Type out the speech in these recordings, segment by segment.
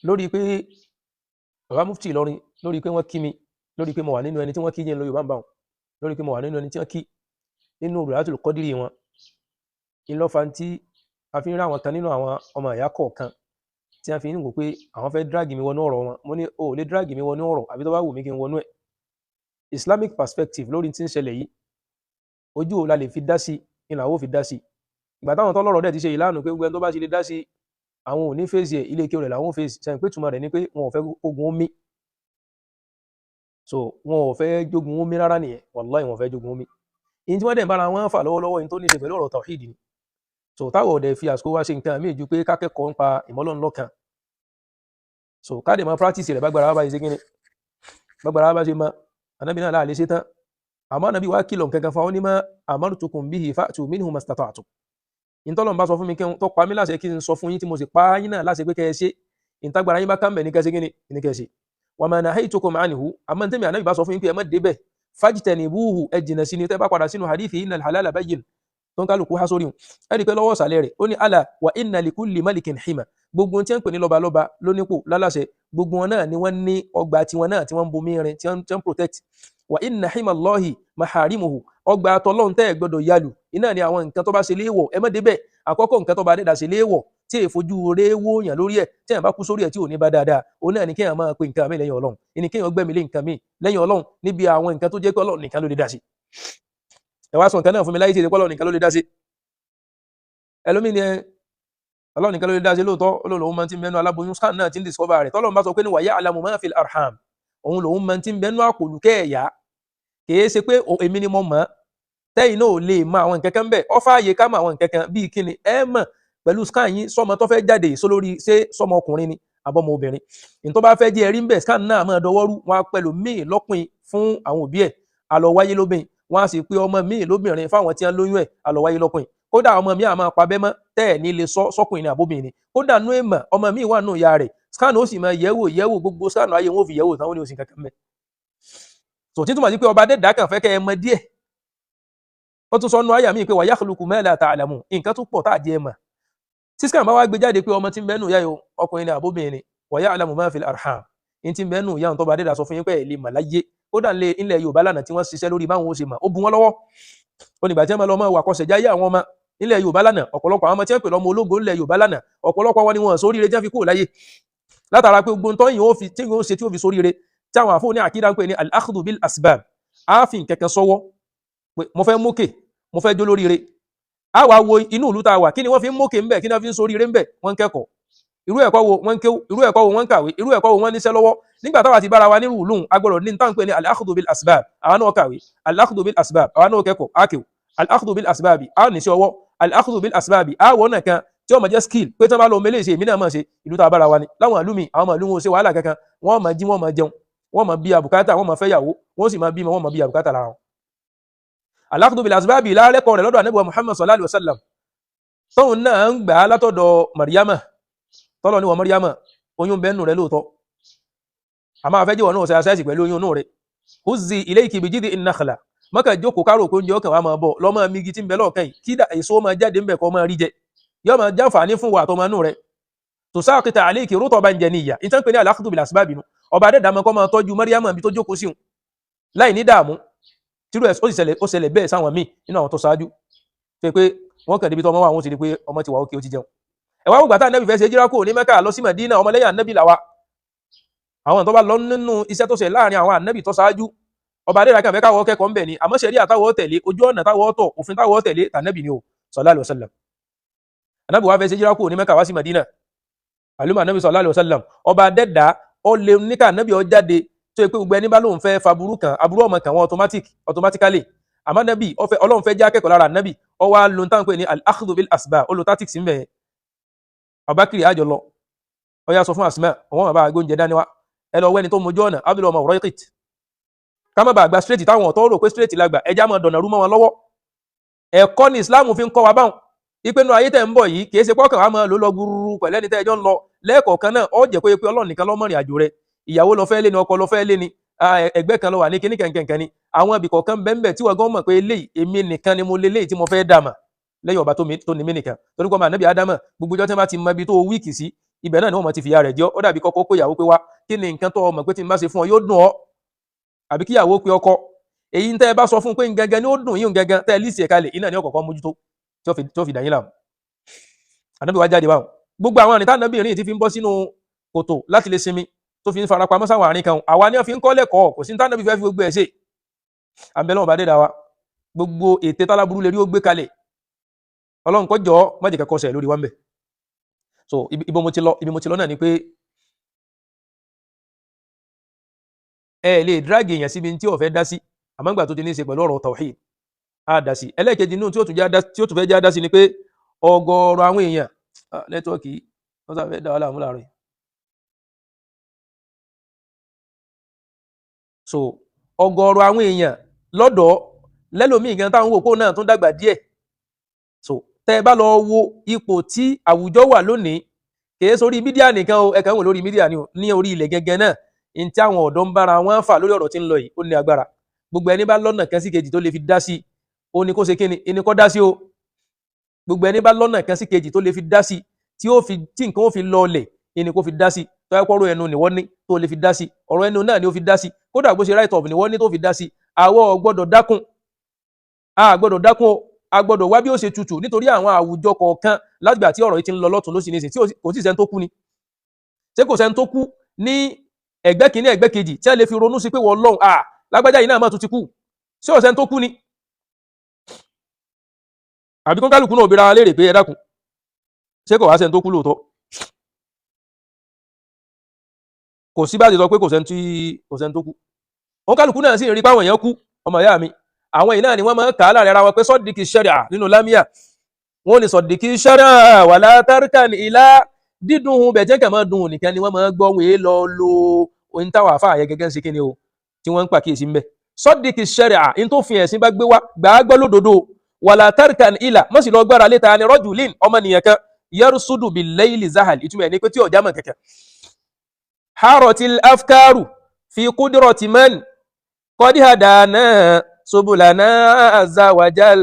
Lórí pé bàbá mufti Ìlọrin, lórí pé wọ́n kí mi, lórí pé mo wà nínú ẹni tí wọ́n kí, yẹn lórí Yorùbá ń bá wọn, lórí pé mo wà nínú ẹni tí wọ́n kí nínú Lailatul Qadri wọn, ìlọ́fà tí a fi ń rí àwọn kan nínú àwọn ọmọ ìyá kọ̀ọ̀kan tí a fi ń wò pé àwọn fẹ́ drag mi wọnú ọ̀rọ̀ wọn. Mo ní o ò lè drag mi wọnú ọ̀rọ̀ àbí tó bá wù mí kí n wọnú ẹ̀. Islamic perspective lórí tí ń ṣẹlẹ̀ yìí, ojú wo la lè fi dá sí ni làwọn ò fi dá sí. Ìgbà táwọn tọ́lọ́rọ̀ dẹ̀ ti ṣe ìlànà pé gbogbo ẹni tó bá ti lè dá sí, àwọn ò ní fèsì ẹ̀, ilé kéwù rẹ̀ làwọn ò fèsì sẹ́yìn, pé túmọ̀ rẹ̀ ni pé wọn ò fẹ́ ogun omi. So wọn ò fẹ́ jogun omi rárá nìyẹn. Wàláhì, wọn ò fẹ́ jogun omi. Ìyẹn tí wọ́n dẹ̀ ń bára wọn fà lọ́wọ́lọ́wọ́ yìí tó ní í ṣe pẹ̀lú ọ̀rọ̀ tawhid ni. So táwọn ọ̀dẹ̀ fi àsìkò wá ṣe nǹkan míì ju pé kákẹ́kọ̀ọ́ ń pa ìmọ́lọ́nlọ́kan, so ká dẹ̀ máa practice rẹ̀ bágbára wa bá ṣe kíni, bágbára wa bá ṣe mọ. Ànábì náà láàlẹ́ ṣe tán, àmọ́ ànábì wá kìlọ̀ nǹkan kan fún àwọn onímọ̀ amartukum bihi fa'tu minhu mastata'tum. Ìtọ́lọ̀ ń bá sọ fún mi kí n tó pa mí láṣẹ kí n sọ fún yín, tí mo sì pa yín náà láṣẹ pé kẹ́ ẹ ṣe, ìtagbára yín bá ká ń bẹ̀ ní kẹ́ ẹ ṣe kíni ní kẹ́ ẹ ṣe. Wa ma nahaytukum anhu, àmọ́ tẹ́mi ànábì bá sọ fún yín pé ẹ má débẹ̀, fajtanibuhu, ẹ jìnà sí ni. Tẹ́ bá padà sínú hadithi innal halala bayyin tó ń kálukú há sórí wọn, ẹ rí i pé lọ́wọ́ ìsàlẹ̀ rẹ̀ ó ní ala wa inna likulli malikin hima. Gbogbo ohun tí wọ́n ń pè ní lọ́balọ́ba lónípò lálàṣẹ, gbogbo wọn náà ni wọ́n ní ọgbà tiwọn náà tí wọ́n ń bomi rin, tí wọ́n ń protect. Wa inna hima Allahi maharimuhu, ọgbà tọlọ́run tẹ́ ẹ̀ gbọ́dọ̀ yálù iná ni àwọn nǹkan tó bá ṣe léèwọ̀, ẹ má débẹ̀. Àkọ́kọ́ nǹkan tó bá dẹ́dà ṣe léèwọ̀ tí èè fojú rẹ̀ wó yàn lórí ẹ̀, tí èèyàn bá kú sórí ẹ̀ tí ò ní bá dáadáa, òun náà ni kéèyàn máa pe nǹkan mi lẹ́yìn Ọlọ́run, ìní kéèyàn gbẹ̀mí lé nǹkan mi lẹ́yìn Ọlọ́run níbi àwọn nǹkan tó jẹ́ pé Ọlọ́run nìkan ló lè dá sí. Ẹ wá sọ nǹkan náà fún mi láyé tí èdè pé Ọlọ́run nìkan ló lè dá sí. Ẹlòmíì ni ẹ Ọlọ́run nìkan ló lè dá sí lóòótọ́, Ọlọ́run máa ti ń bẹnu aláboyún, scan náà ti ń discover rẹ̀. Tọ́lọ́run bá sọ pé ní wa ya'lamu ma fil arham, òun lòun máa ti ń bẹnu àpòlùkẹ́ ẹ̀yà, kìí ṣe pé èmi ni mo mọ̀ ọ́, tẹ́yìn náà ò lè mọ àwọn nǹkan kan bẹ́ẹ̀. Ọ fààyè ká mọ àwọn nǹkan kan bíi kíni ẹ mọ̀ pẹ̀lú scan yín, sọmọ tó fẹ́ jáde só lórí ṣé sọmọ ọkùnrin ni àbọ̀mọ obìnrin, ní tó bá fẹ́ jẹ́ ẹ̀rí ń bẹ̀, scan náà máa dọwọ́rú wọn á pẹ̀lú míì lọ́kùnrin fún àwọn òbí ẹ̀ àlọ́ wáyé lóbìn, wọn á sì pé ọmọ míì lóbìnrin fáwọn tí wọ́n lóyún ẹ̀ àlọ́ wáyé lọ́kùnrin. Kódà ọmọ mi àmọ́ pabẹ́ mọ́ tẹ́ ẹ̀ ní lè sọ sọ́kùnrin ní àbóbìnrin. Kódà nú èèmọ̀, ọmọ mi wà nù ìyá rẹ̀, scan ó sì máa yẹ̀wò yẹ̀wò, gbogbo scan ayé wọn ò fi yẹ̀wò táwọn ní oṣù kankan mẹ́. So títúmọ̀ sí pé ọba dẹ́dà kàn fẹ́ kẹ́ ẹ mọ díẹ̀. Ó tún sọ nù àyà míì pé wa yakhluqu ma la ta'lamun, nǹkan tó pọ̀ tá a jẹ́ mọ̀. Tí scan bá wá gbé jáde pé ọmọ tí ń bẹ́nu ìyá yìí ọkùnrin ní àbóbìnrin, wa ya'lamu ma fil arham, ní tí ń bẹ́nu ìyá tó bá dẹ́dà sọ fún yín pé ẹ̀ lè mà láyé. Kódà ilẹ̀ Yorùbá lánàá tí wọ́n ṣiṣẹ́ lórí báwọn ó ṣe mà, ó bu wọn lọ́wọ́. Ó nígbà tí wọ́n lọ mọ́ wà kọsẹ̀ jáyé àwọn ọmọ ilẹ̀ Yorùbá lánàá, ọ̀pọ̀lọpọ̀ àwọn ọmọ tí wọ́n pè lọ́mọ ológo ilẹ̀ Yorùbá lánàá, ọ̀pọ̀lọpọ̀ wọn ni wọ́n sóríire tí wọ́n fi kúrò láyé látara pé gbogbo ntọ́ yìí ó fi tí yóò ṣe tí ó fi sóríire, tí àwọn àfọwọ́ ní àkídà ń pè ní al-akhdhu bil asbab, á fi nkẹ̀kẹ́ sọ́wọ́ pé mo fẹ́ mókè, mo fẹ́ jó lóríire. Á wàá wo inú ìlú tá a wà, kí ni wọ́n fi ń mókè ńbẹ̀, kí ni wọ́n fi ń sóríire ńbẹ̀? Wọ́n ń kẹ́kọ̀ọ́. Irú ẹ̀kọ́ wo wọ́n ń kéwú? Irú ẹ̀kọ́ wo wọ́n ń kàwé? Irú ẹ̀kọ́ wo wọ́n níṣẹ́ lọ́wọ́? Nígbà táwa ti bára wa nírú ìlú, agbọ́dọ̀ ní tá ń pè ní al-akhdhu bil asbab. Àwa náà kàwé, al-akhdhu bil asbab, àwa náà kẹ́kọ̀ọ́ ákèw, al-akhdhu bil asbab, á níṣẹ́ ọwọ́, al-akhdhu bil asbab, á wọ́n náà kan tí ó máa jẹ́ skill pé tí wọ́n bá lọ mélèé ṣe, èmi náà máa ṣe. Ìlú tá a bára wa ni láwọn ìlú mi, àwọn ìlú wọn ò ṣe wàhálà kankan, wọ́n máa jí, wọ́n máa jẹun, wọ́n máa bí àbùkátà, wọ́n máa fẹ́ yàwó, wọ́n sì máa bímọ, wọ́n máa bí àbùkátà lára wọn. Al-akhdhu bil asbab lárẹ́kọ̀ọ́ rẹ̀ lọ́dọ̀ Ànábì wa Muhammad sallallahu alayhi wa sallam, tóun náà ń gbà á látọ̀dọ̀ Mariama, tọ́lọ̀ ní wọ Mariama, oyún bẹ́ẹ̀ nù rẹ̀ lóòótọ́, àmọ́ àfẹ́jẹ́ wọn náà ṣe aṣáìsì pẹ̀lú oyún nù rẹ̀. Huzzi ilayki bi jid'i nakhla, mọ́kà jókòó kárò pé oúnjẹ ọkàn wa máa bọ̀ lọ́mọ migi tí ń bẹ lọ́ọ̀kan yìí, kí èso máa jáde ń bẹ̀ kọ́ máa rí jẹ, yóò máa jàǹfààní fún wa àtọmọ inú rẹ̀. Tusaqita alayki rutaban janiyya, ìtàn pé ní al-akhdhu bil asbab nù. Ọba adẹ́dàmọ́ kọ́ máa tọ́jú Mariama bí tó jókòó sí láì ní dààmú tírú ẹ̀. Ó sì ṣẹlẹ̀, ó ṣẹlẹ̀ bẹ́ẹ̀ sáwọn míì nínú àwọn tó ṣáájú tó pé wọ́n kàn débi tó ọmọ wa, àwọn sì rí pé ọmọ ti wà ókè, ó ti jẹun. Ẹ wá gbàtà Ànábì fẹ́ ṣe jíra kúrò ní Mẹ́kà lọ sí Mẹdínà, ọmọlẹ́yìn Ànábì làwa. Àwọn tó bá lọ nínú iṣẹ́ tó ṣe láàrin àwọn Ànábì tó ṣáájú, ọba adéra kan fẹ́ káwọ́ kẹ́kọ̀ọ́ ńbẹ̀ ni. Àmọ́ ṣẹ̀rí àtàwọ̀ tẹ̀lé, ojú ọ̀nà táwọ̀ tọ̀, òfin táwọ̀ tẹ̀lé tànàbì ni o sallallahu alaihi wasallam. Ànábì wa fẹ́ ṣe jíra kúrò ní Mẹ́kà wá sí Mẹdínà, àlùmọ̀ Ànábì sallallahu alaihi wasallam, ọba adẹ́dá ó lè níkà Ànábì ó jáde tó yẹ pé gbogbo ẹni bá lóun fẹ́ faburú kan, aburú ọmọ kan wọn automatically. Àmọ́ Ànábì Ọlọ́run fẹ́ jẹ́ akẹ́kọ̀ọ́ lára Ànábì, ó wá lo táwọn pè ní al-akhdhu bil asbab, ó lo tactics ń bẹ̀ yẹn. Abubakar àjọ lọ, ó yá sọ fún Asma, òun bàbá agbóúnjẹ dání wá, ẹ lọ wẹ́ni tó mojú ọ̀nà, Abdul ọmọ Urayqit, ká má bàa gba straight táwọn ọ̀tọ́ rò pé straight la gbà, ẹja máa dọ̀nà rú mọ́ wọn lọ́wọ́. Ẹ̀kọ́ ni Islam fi ń kọ́ wa báwọn ipe nu ayé tẹ̀ ń bọ̀ yìí, kìí ṣe pọ́kàn wa máa lò lọ gbúrú pẹ̀lú ẹni tẹ́ ẹjọ́ ń lọ lẹ́ẹ̀kọ̀ọ̀kan náà. Ó jẹ́ pé Ọlọ́run nìkan ló mọ̀rìn àjò rẹ̀. Ìyàwó lọ fẹ́ lé ni, ọkọ lọ fẹ́ lé ni, ẹgbẹ́ kan lọ wà ní kíní kẹ̀kẹ́ ni, àwọn ibì kọ̀ọ̀kan bẹ́ẹ̀ tí wọ́n gan mọ̀ pé eléyìí èmi nìkan ni mo lé léyìí tí mo fẹ́ dàmà lẹ́yìn ọba tó ní mí nìkan, torí pé ọmọ ànábì Ádámà, gbogbo ọjọ́ tí wọ́n bá ti mọ ibi tó weak sí, Ibẹ̀ náà ni wọ́n mọ̀ ti fìyà rẹ̀ jẹ́. Ó dàbí kọ́kọ́ pé ìyàwó pé wá, kí ni nǹkan tó o mọ̀ pé tí n bá ṣe fún ọ yóò dùn ọ́? Àbí kíyàwó pé ọkọ, èyí ń tẹ́ ẹ bá sọ fún pé gangan ni ó dùn yín gangan tẹ́ ẹ lísì ẹ̀ka lè iná ní ọ̀kọ̀ọ̀kan mójútó tí ó fi dà yín láàmú. Ànábì wá jáde báwọn. Gbogbo àwọn àrìn tánàbì rìn tí fi ń bọ́ sínú kòtò láti lè sinmi, tó fi ń farapamọ́ sáwọn àárín kan, àwa ni wọ́n fi ń kọ́ lẹ́kọ̀ọ́. Kò sí tánàbì fẹ́ fi gbogbo ẹ̀ ṣe. Àbẹ̀lẹ̀ ọba dẹ́dà wa, gbogbo ète táláburú lè rí ó gbé kalẹ̀, Ọlọ́run kó jọ̀ọ́ má jẹ́ kẹ́kọ̀ọ́ sẹ̀ lórí wa ń bẹ̀. So ibo mo ti lọ, ibi mo ti lọ náà ni pé ẹ lè dráàgì èèyàn síbi tí ó fẹ́ dá sí, àmọ́ ìgbà tó ti ní í ṣe pẹ̀lú ọ̀rọ̀ tawhid á dá sí. Ẹlẹ́ẹ̀kejì inú tí ó tún fẹ́ já dá sí ni pé ọ̀gọ̀ọ̀rọ̀ àwọn èèyàn, nẹ́tíwọ́ọ̀kì wọ́n sáfẹ́ dá wàhálà múlá rẹ̀. So ọ̀gọ̀ọ̀rọ̀ àwọn èèyàn lọ́dọ̀ lẹ́lòmíì gan táwọn wò kó náà tún dàgbà díẹ̀. So tẹ́ ẹ bá lọ wo ipò tí àwùjọ wà lónìí, kìí sórí mídíà nìkan o, ẹ̀ka ń wò lórí mídíà ni o, ní orí ilẹ̀ gẹ́gẹ́ náà ní tí àwọn ọ̀dọ́ ń bára wọn fà lórí ọ̀rọ̀ tí ń lọ yìí, ó ní agbára. Gbogbo ẹni bá lọ́nà kan sí kejì tó lè fi dá sí, ó ní kó ṣe kíni, ẹni kó dá sí o. Gbogbo ẹni bá lọ́nà kan sí kejì tó lè fi dá sí, tí ó fi tí nǹkan ó fi lọlẹ̀, ẹni kó fi dá sí. Tó yẹ kó ọ̀rọ̀ ẹnu ni wọ́n ní tó lè fi dá sí, ọ̀rọ̀ ẹnu náà ni ó fi dá sí. Kódà bó ṣe right of ni wọ́n ní tó fi dá sí. Àwọ̀ gbọ́dọ̀ dákun, a gbọ́dọ̀ dákun o, a gbọ́dọ̀ wá bí ó ṣe tutù, nítorí àwọn àwùjọ kọ̀ọ̀kan látìgbà tí ọ̀rọ̀ yìí ti ń lọ lọ́tún lósì nísìn, tí kò sì sẹ́ni tó kú ni. Ṣé kò sẹ́ni tó kú ní ẹgbẹ́ kìíní ẹgbẹ́ kejì tí a lè fi ronú sí pé wọ́n lọ́hùn, à lágbájá yìí náà má tún ti kú? Ṣé ò sẹ́ni tó kú ni? Àbí kó kálukú náà obìnrin léèrè pé ẹ dákun, ṣé kò wá sẹ́ni tó kú lóòótọ́? Kò sí bá ti sọ pé kò sẹ́ni tó kú. Òun kálukú náà sì ń rí páwọn èèyàn kú. Ọmọ ìyá mi, àwọn èèyàn náà ni wọ́n máa ń kà á láàrin ara wọn pé sọ́dìkì ṣẹ́ríà nínú lámíà. Wọ́n ní sọ́dìkì ṣẹ́ríà wà látàríkà ní ilá dídùn hun bẹ̀jẹ̀ kàn máa dùn nìkan ni wọ́n máa ń gbọ́ wọn èé lọ lo ohun táwọn àfa àyẹ gẹ́gẹ́ ń ṣe kíni o tí wọ́n ń pàkíyèsí ń bẹ̀. Sọ́dìkì ṣẹ́ríà ní tó fi ẹ̀sìn bá gbé wá gbà á gbọ́ lódodo, wà látàríkà ní ilà mọ̀ sí lọ gbára léta ni rọ́jùlín ọmọnìyàn kan yẹrùsùdù bil layli zahal, ìtumọ̀ ẹ̀ ní pé tí ọ̀já mọ̀ kẹ̀kẹ́. Harotil afkaru fi kudiroti man qad hadana subulana azza wa jal,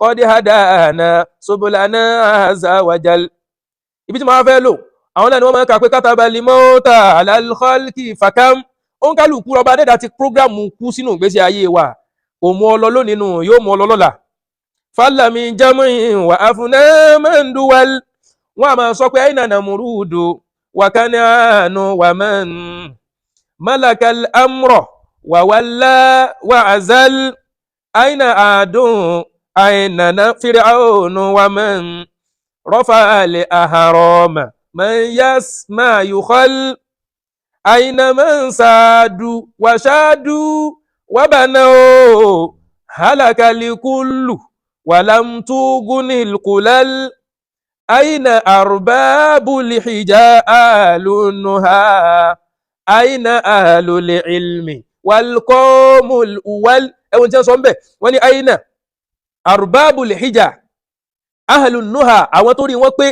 qad hadana subulana azza wa jal. Ibi tí màá fẹ́ lò, àwọn náà ni wọ́n máa ń kà pé kataba limauta alal khalqi fakam. Ó ń kálukú ọba adẹ́dà ti prógrámù kú sínú ìgbésí ayé wa, kò mú ọ lọ lónìí nù, yóò mú ọ lọ lọ́la. Falami jamuin wa afuna manduwal, wọ́n a máa sọ pé aina namurudu wa kananu wa man malakal amro wa walla wa azal, aina adun aina na fir'aunu wa man rafa al ahrama man yasma yukhal, aina man sadu wa shadu wa banau halaka likullu wa lam tughnil qulal, aina arbabul hija alunuha, aina ahlul ilmi wal qawmul uwal. Ẹ̀wọ̀n tí wọ́n sọ ń bẹ̀, wọ́n ní aina arbabul hija ahlunuha, àwọn tó rí wọ́n pé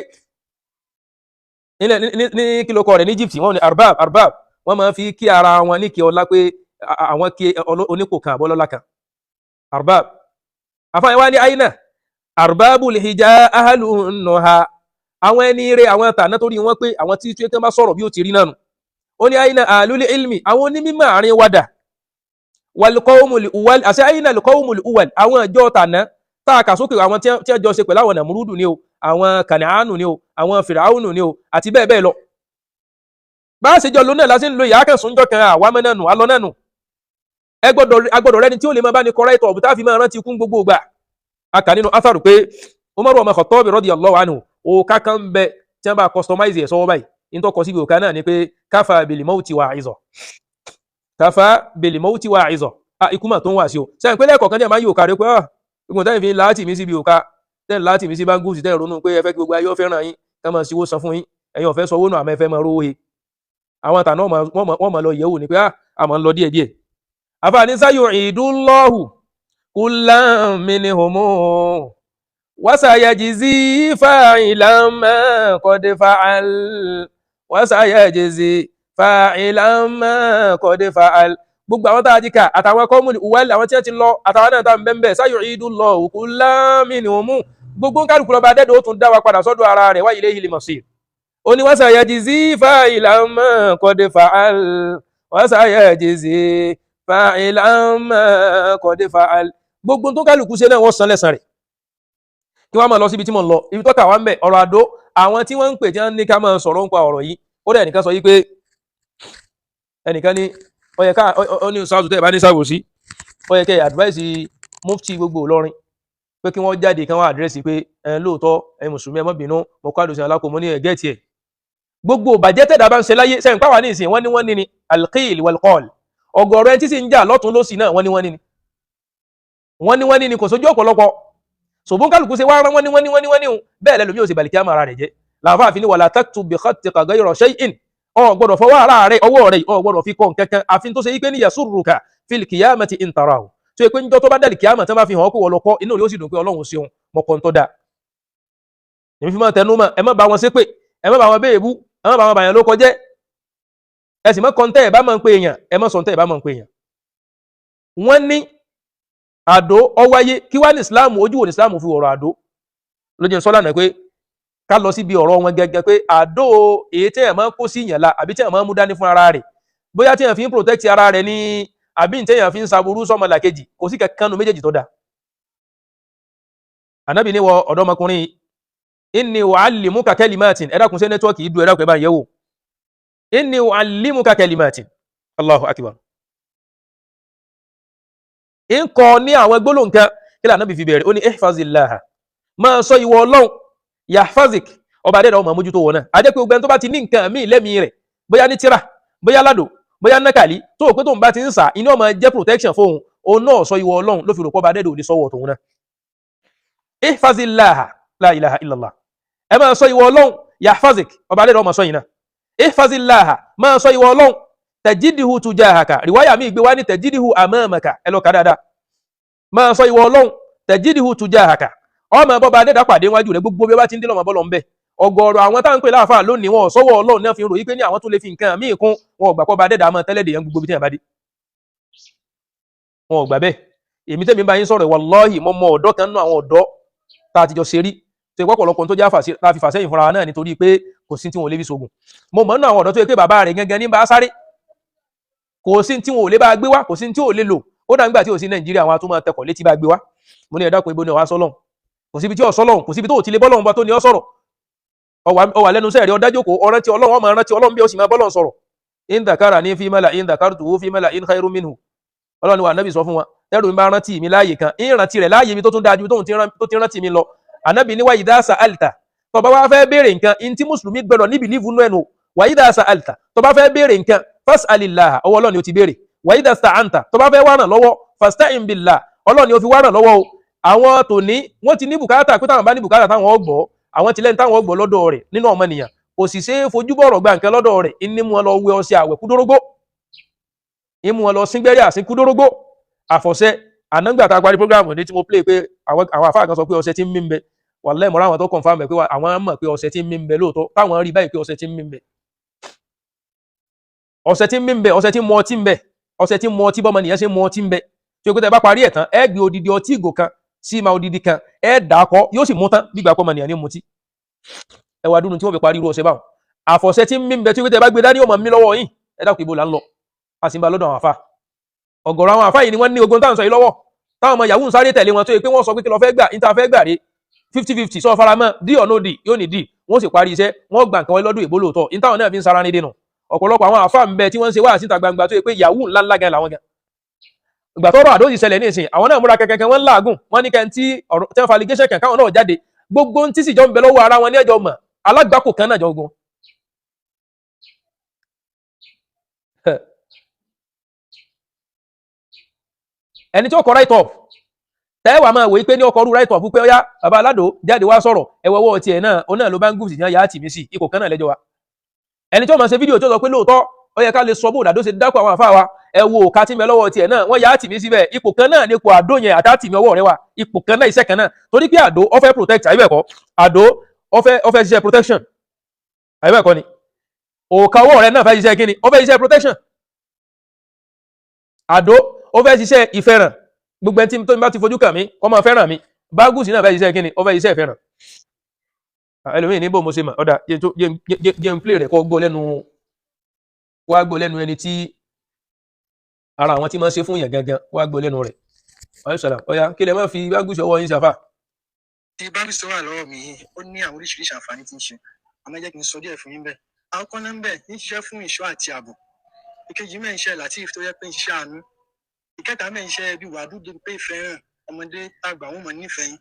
ní kílókọ rẹ̀ ní Egypt, wọ́n ní arbab arbab, wọ́n máa fi kí ara wọn ní kí ọlá pé àwọn kí onípò kan àbọ́lọ́lá kan arbab. Àfáà wá ní aina arbabul hija ahlunuha, àwọn ẹni rẹ̀ àwọn tàná tó rí wọ́n pé àwọn tí tí wọ́n bá sọ̀rọ̀ bí ó ti rí náà nù. Ó ní aina ahlul ilmi, àwọn onímọ̀ àárín wàdà, wal qawmul uwal, àti aina al qawmul uwal, àwọn ìjọ tàná tá a kà sókè, àwọn tí wọ́n jọ ṣe pẹ̀lú àwọn nàmúrúdù ni o, àwọn kànáánù ni o, àwọn fìràúnù ni o, àti bẹ́ẹ̀ bẹ́ẹ̀ lọ. Bá a ṣe jọ lónà láti ń lo ìyá kẹsùn jọ kan àwa mẹ́nànù alọ́ náà nù. Ẹ gbọ́dọ̀ rẹni tí ó lè máa bá ní kọ́rẹ́ ìtọ̀ ọ̀bùtá fi máa rántí kún gbogbo ìgbà. A kà nínú atharu pé Umaru ọmọ Khattab radiyallahu anhu, òkà kan ń bẹ tí wọ́n bá customize ẹ̀ sọ́wọ́ báyìí. Ní tó kọ síbi òkà náà ni pé kafa bil mawti wa'iza, kafa bil mawti wa'iza. Ikú mà tó ń wà sí o. Sẹ́yìn pé lẹ́ẹ̀kọ̀ọ̀kan ní ẹ̀ máa ń yí òkà rẹ pé gbogbo tẹ́yìn fi ń láti mí síbi òkà, tẹ́yìn láti mí sí báńgùsì, tẹ́yìn ronú pé ẹ fẹ́ kí gbogbo ayé ó fẹ́ràn yín, ká máa ṣíwó san fún yín, ẹ̀yin ò fẹ́ sọ owó nù àmọ́ ẹ fẹ́ máa rówó he. Àwọn àtàná wọ́n máa lọ yẹ̀wò ni pé a máa ń lọ díẹ̀díẹ̀. Àfààní sayu'idullahu kullan minhum wa sayajzi fa'ilan ma qad fa'al, wa sayajzi fa'ilan ma qad fa'al. Gbogbo àwọn tá a ti kà àtàwọn kọ́mùnì ìwálẹ̀ àwọn tí wọ́n ti lọ àtàwọn náà tá ń bẹ́ẹ̀ sayu'idullahu kullan minhum, gbogbo kálukú lọ́ba dẹ́dọ̀ ó tún dá wa padà sọ́dọ̀ ara rẹ̀ wa ilayhil masir. Ó ní wasayajzi fa'ilan ma qad fa'al, wasayajzi fa'ilan ma qad fa'al. Gbogbo tó kálukú ṣe náà wọ́n san lẹ́san rẹ̀. Kí wọ́n máa lọ síbi tí mò ń lọ, ibi tó kà wá ń bẹ̀, ọ̀rọ̀ àdó, àwọn tí wọ́n ń pè tí wọ́n ní ká máa sọ̀rọ̀ nípa ọ̀rọ̀ yìí. Ó dẹ̀ ẹnìkan sọ yìí pé ẹnìkan ní ó yẹ ká ó ní sáàtù tẹ́ ẹ̀ bá ní sáàbò sí, ó yẹ kẹ́ ẹ̀ advice mufti gbogbo Ìlọrin pé kí wọ́n jáde, kí wọ́n address pé ẹ lóòótọ́, ẹ mùsùlùmí, ẹ má bínú, mo kọ́ àdùsìn alákòó. Mo ní ẹ gẹ́ẹ̀tì ẹ̀. Gbogbo bàjẹ́ tẹ̀dá bá ń ṣe láyé sẹ́yìn pàwọ́ ní ìsìn, wọ́n ní ni alqil walqal. Ọ̀gọ̀rọ̀ ẹni tí sì ń jà lọ́tún lọ́sì náà, wọ́n ní wọ́n ní ni wọ́n ní wọ́n ní ni kò sójú ọ̀pọ̀lọpọ̀ ṣòbó kálukú ṣe wá rán wọ́n ní wọ́n ní wọ́n ní wọ́n ní bẹ́ẹ̀ lẹ́lòmí ò sì bàlìkí àmà ara rẹ̀ jẹ́. Làǹfà fi ní wala taktub bi khattika ghayra shay'in. Ọ gbọ́dọ̀ fọwọ́ ara rẹ̀, ọwọ́ rẹ̀, ọ gbọ́dọ̀ fi kọ́ nǹkankan àfi tó ṣe yí pé ní yasurruka fil qiyamati in tarahu, tó yẹ pé níjọ́ tó bá dàlì kíámà tó bá fi hàn ọ́ pé wọ́n lọ kọ́, inú rẹ̀ ó sì dùn pé Ọlọ́run ṣeun, mọ̀kàn tó dáa. Èmi fi máa tẹnu mọ́, ẹ má bá wọn ṣépè, ẹ má bá wọn béèbú, ẹ má bá wọn bàyàn ló kọjẹ́, ẹ sì mọ́ kọ́ńtẹ́ ẹ̀ bá máa ń pè èèyàn, ẹ má sọ̀ńtẹ́ ẹ̀ bá máa ń pè èèyàn. Wọ́n ní àdó ọwáyé, kí wá ní Islam, ojú wo ní Islam fi ọ̀rọ̀ àdó lójú sọ́lá náà, pé ká lọ síbi ọ̀rọ̀ wọn gẹ́gẹ́, pé àdó èyí tí èèyàn máa ń kó sí ìyàn la àbí tí èèyàn máa ń mú dání fún ara rẹ̀, bóyá tí èèyàn fi ń protect ara rẹ̀ ní àbí tí èèyàn fi ń saburú sọ́mọ làkejì, kò sí kankan nu méjèèjì tó dáa. Ànábì ní wọ ọ̀dọ́mọkùnrin, inni uallimuka kalimatin. Ẹ dákun, ṣé network yìí dùn? Ẹ dákun, ẹ bá ń yẹ̀ wò. Inni uallimuka kalimatin. Allahu akbar. Ń kọ́ ní àwọn gbólóhùn kan. Kí lànà bí fi bẹ̀rẹ̀? Ó ní ihfazillaha, máa sọ ìwọ Ọlọ́run, yahfazik, ọba adẹ́dàá ọmọ mójútó wọn náà. A jẹ́ pé gbogbo ẹni tó bá ti ní nǹkan míì lẹ́mìí rẹ̀, bóyá ní tíra, bóyá ládò, bóyá nákàlí, tó o pé tóun bá ti ń sà iná ọmọ jẹ́ protection fóun, òun náà sọ ìwọ Ọlọ́run ló fi rò pé ọba adẹ́dàá ò lè sọ́wọ́ tòun náà. Ihfazillaha, la ilaha illallah, ẹ máa sọ ìwọ Ọlọ́run, yahfazik, ọba adẹ́dàá ọmọ sọ yìí náà. Ihfazillaha, máa sọ ìwọ Ọlọ́run, tajidihu tujahaka. Riwaya mi gbé wá ní tajidihu amamaka. Ẹ lọ kà dáadáa. Máa sọ ìwọ Ọlọ́run, tajidihu tujahaka, ọmọ bọba adẹ́dàá pàdé wájú rẹ. Gbogbo bí ó bá ti ń dé lọ́mọ bọ́lọ̀ ń bẹ̀. Ọ̀gọ̀rọ̀ àwọn táwọn ń pè láàfáà lónìí, wọn ò sọ́wọ́ Ọlọ́run náà fi ń ròyìn pé ní àwọn tó lè fi nǹkan míì kún. Wọn ò gbà pọ́ bá adẹ́dàá máa tẹ́lẹ̀ dèyàn gbogbo bí tí yàn bá dé, wọn ò gbà bẹ́ẹ̀. Èmi tẹ́mi bá yín sọ̀rọ̀, wallahi, mo mọ ọ̀dọ́ kan nínú àwọn ọ̀dọ́ tá a ti jọ ṣe rí, tó yẹ pọ̀pọ̀lọpọ̀ tó jẹ́ tá a fi fàsẹ́yìn fúnra wa náà nítorí pé kò sí tí wọn ò lè fi ṣògùn. Mo mọ̀ nínú àwọn ọ̀dọ́ tó yẹ pé bàbá rẹ̀ gangan ní bá sáré, kò sí tí wọn ò lè bá gbé wá, kò sí tí ò lè lò. Ó dà nígbà tí ò sí Nàìjíríà, àwọn atúmọ̀ tẹkọ̀ létí bá gbé wá. Mo ní, ẹ dákun, ibo ni ọ̀wá sọ́lọ́hún? Kò síbi tí ò sọ́lọ́hún, kò síbi tó ò ti lè bọ́lọ́hún bá tó ní ọ sọ̀rọ̀. Ọwà lẹ́nu sẹ́ẹ̀rí, ọdájókòó, ọ̀rántí Ọlọ́run, ọmọ rántí Ọlọ́run bí ó sì máa bọ́lọ́hún sọ̀rọ̀. In dhakarani fi mala'in dhakartuhu fi mala'in khairun minhu. Ọlọ́run ni wà nábì sọ fún wa, tẹ́rù mi bá rántí mi láàyè kan, ń rántí rẹ̀ láàyè mi tó tún dáa ju tó ti rántí mi lọ. Ànábì ní wa idha sa'alta, tó bá wá fẹ́ béèrè nǹkan, in tí mùsùlùmí gbọ́dọ̀ ní belief nú ẹnu, wa idha sa'alta, tó bá fẹ́ béèrè nǹkan, fas'alillah, ọwọ́ Ọlọ́run ni ó ti béèrè. Wa idha sta'anta, tó bá fẹ́ wá ràn lọ́wọ́, fasta'in billah, Ọlọ́run ni ó fi wá ràn lọ́wọ́ o. Àwọn tòní wọ́n ti ní bùkátà pé táwọn bá ní bùkátà, táwọn ọgbọ́, àwọn tilẹ̀ táwọn ọgbọ́ lọ́dọ̀ rẹ̀ nínú ọmọnìyàn, kò sì ṣe é fojú bọ̀rọ̀ gba nǹkan lọ́dọ̀ rẹ̀. Ní mú wọn lọ wẹ ọṣẹ àwẹ̀ kúdórógbó, ní mú wọn lọ síngbẹ́rẹ́ àsín kúdórógbó, àfọ̀ṣẹ. Ànágbà tá a parí program ní tí mo play pé àwọn àfáà kan sọ pé ọṣẹ tí ń mí ń bẹ, wàláhì, mọ̀rọ̀ àwọn tó confirm ẹ̀ pé àwọn mọ̀ pé ọṣẹ tí ń mí ń bẹ lóòótọ́, táwọn rí báyìí pé ọṣẹ tí ń mí ń bẹ, ọṣẹ tí ń mí ń bẹ, ọṣẹ tí ń mu ọtí ń bẹ, ọṣẹ tí ń mu ọtí, bọ́mọ nìyẹn ṣe ń mu ọtí ń bẹ, tí o pé tẹ bá parí ẹ̀ tán, ẹ gbé odidi ọtí ìgò kan sí ma odidi kan, ẹ dà á kọ, yóò sì mú tán gbígbà pọ́mọ nìyẹn ní mutí. Ẹ wá dúró tí wọ́n fi parí irú ọṣẹ báwọn. Àfọ̀ṣẹ tí ń mí ń bẹ, tí o pé tẹ bá gbé dání, yóò máa mí lọ́wọ́ yín. Ẹ dákun, ibo là ń lọ? A sì ń ba lọ́dọ̀ àwọn àfa. Ọ̀gọ̀rọ̀ àwọn àfa yìí ni wọ́n ní ogun táwọn sọ yìí lọ́wọ́, táwọn ọmọ yahoo ń sáré tẹ̀lé wọn, tó yẹ pé wọ́n sọ pé kí lọ fẹ́ gbà, níta fẹ́ gbà rí 50-50, sọ faramọ́ d or no d, yóò ní d, wọ́n sì parí iṣẹ́, wọ́n gbà nǹkan wọlé lọ́dún ìbò lóòótọ́. Ní táwọn náà fi ń sara ní dénú. Ọ̀pọ̀lọpọ̀ àwọn àfa ń bẹ tí wọ́n ń ṣe wá síta gbangba tó yẹ pé yahoo ńlá ńlá gan làwọn gan. Ìgbà tọ́rọ̀ àdó sì ṣẹlẹ̀ ní ìsìn, àwọn náà múra kẹkẹkẹ, wọ́n ń làágùn, wọ́n ní kẹ́ tí ọ̀rọ̀ tí wọ́n fa allegation kan, káwọn náà jáde. Gbogbo tí sì jọ ń bẹ lọ́wọ́ ara wọn ní ẹjọ́ mọ̀ alágbàkò kan náà jọ ogun. Ẹni tí ó kọ write up tẹ́wàá máa wòye pé ní ọkọ̀ rú write up pé ọyá bàbá aládò jáde wá sọ̀rọ̀, ẹwọ́ ọwọ́ tiẹ̀ náà, òun náà ló bá ń gùn sí yá tì mí sí ipò kan náà lẹ́jọ́ wa. Ẹni tí ó máa ṣe fídíò tó sọ pé lóòótọ́ ó yẹ ká lè sọ bóòdà tó ṣe dákọ̀ àwọn àfáà wa, ẹ wo òka tí ń bẹ lọ́wọ́ tiẹ̀ náà, wọ́n yá tì mí síbẹ̀. Ipò kan náà ní ipò àdó yẹn àtàtì mi ọwọ́ rẹ wà, ipò kan náà, iṣẹ́ kan náà, torí pé àdó ó fẹ́ protect, àyè bẹ́ẹ̀ kọ́? Àdó ó fẹ́ ṣiṣẹ́ protection, àyè bẹ́ẹ̀ kọ́ ni? Òka ọwọ́ rẹ náà fẹ́ ṣiṣẹ́ kíni? Ó fẹ́ ṣiṣẹ́ protection. Àdó ó fẹ́ ṣiṣẹ́ ìfẹ́ràn, gbogbo ẹni tí tó bá ti fojú kàn mí kó máa fẹ́ràn mi. Bágùsì náà fẹ́ ṣiṣẹ́ kíni? Ó fẹ́ ṣiṣẹ́ ìfẹ́ràn. Ẹlòmíì ní bò mo ṣe mà ọ̀dà jẹ́ n play rẹ̀ kọ́ gbọ́ lẹ́nu, wá gbọ́ lẹ́nu ẹni tí ara àwọn tí máa ń ṣe fún yàn gangan, wá gbọ́ lẹ́nu rẹ̀. Ọ̀yọ́ ọ̀yà, kí lè má fi bágùsì ọwọ́ yín ṣàfà. Tí báńkì tó wà lọ́wọ́ mi yìí, ó ní àwọn oríṣiríṣi àǹfààní tí ń ṣe, àmọ́ ẹ jẹ́ kí n sọ díẹ̀ fún yín bẹ́ẹ̀. Àkọ́kọ́ náà ń bẹ̀ ń ṣiṣẹ́ fún ìṣọ́ àti ààbò. Ìkejì mẹ́ ń ṣe Latif tó yẹ pé ń ṣiṣẹ́ àánú. Ìkẹta mẹ́ ń ṣe bí wàdú débi pé ìfẹ́ràn ọmọdé tàgbà, wọn mọ̀ nífẹ̀ẹ́ yín.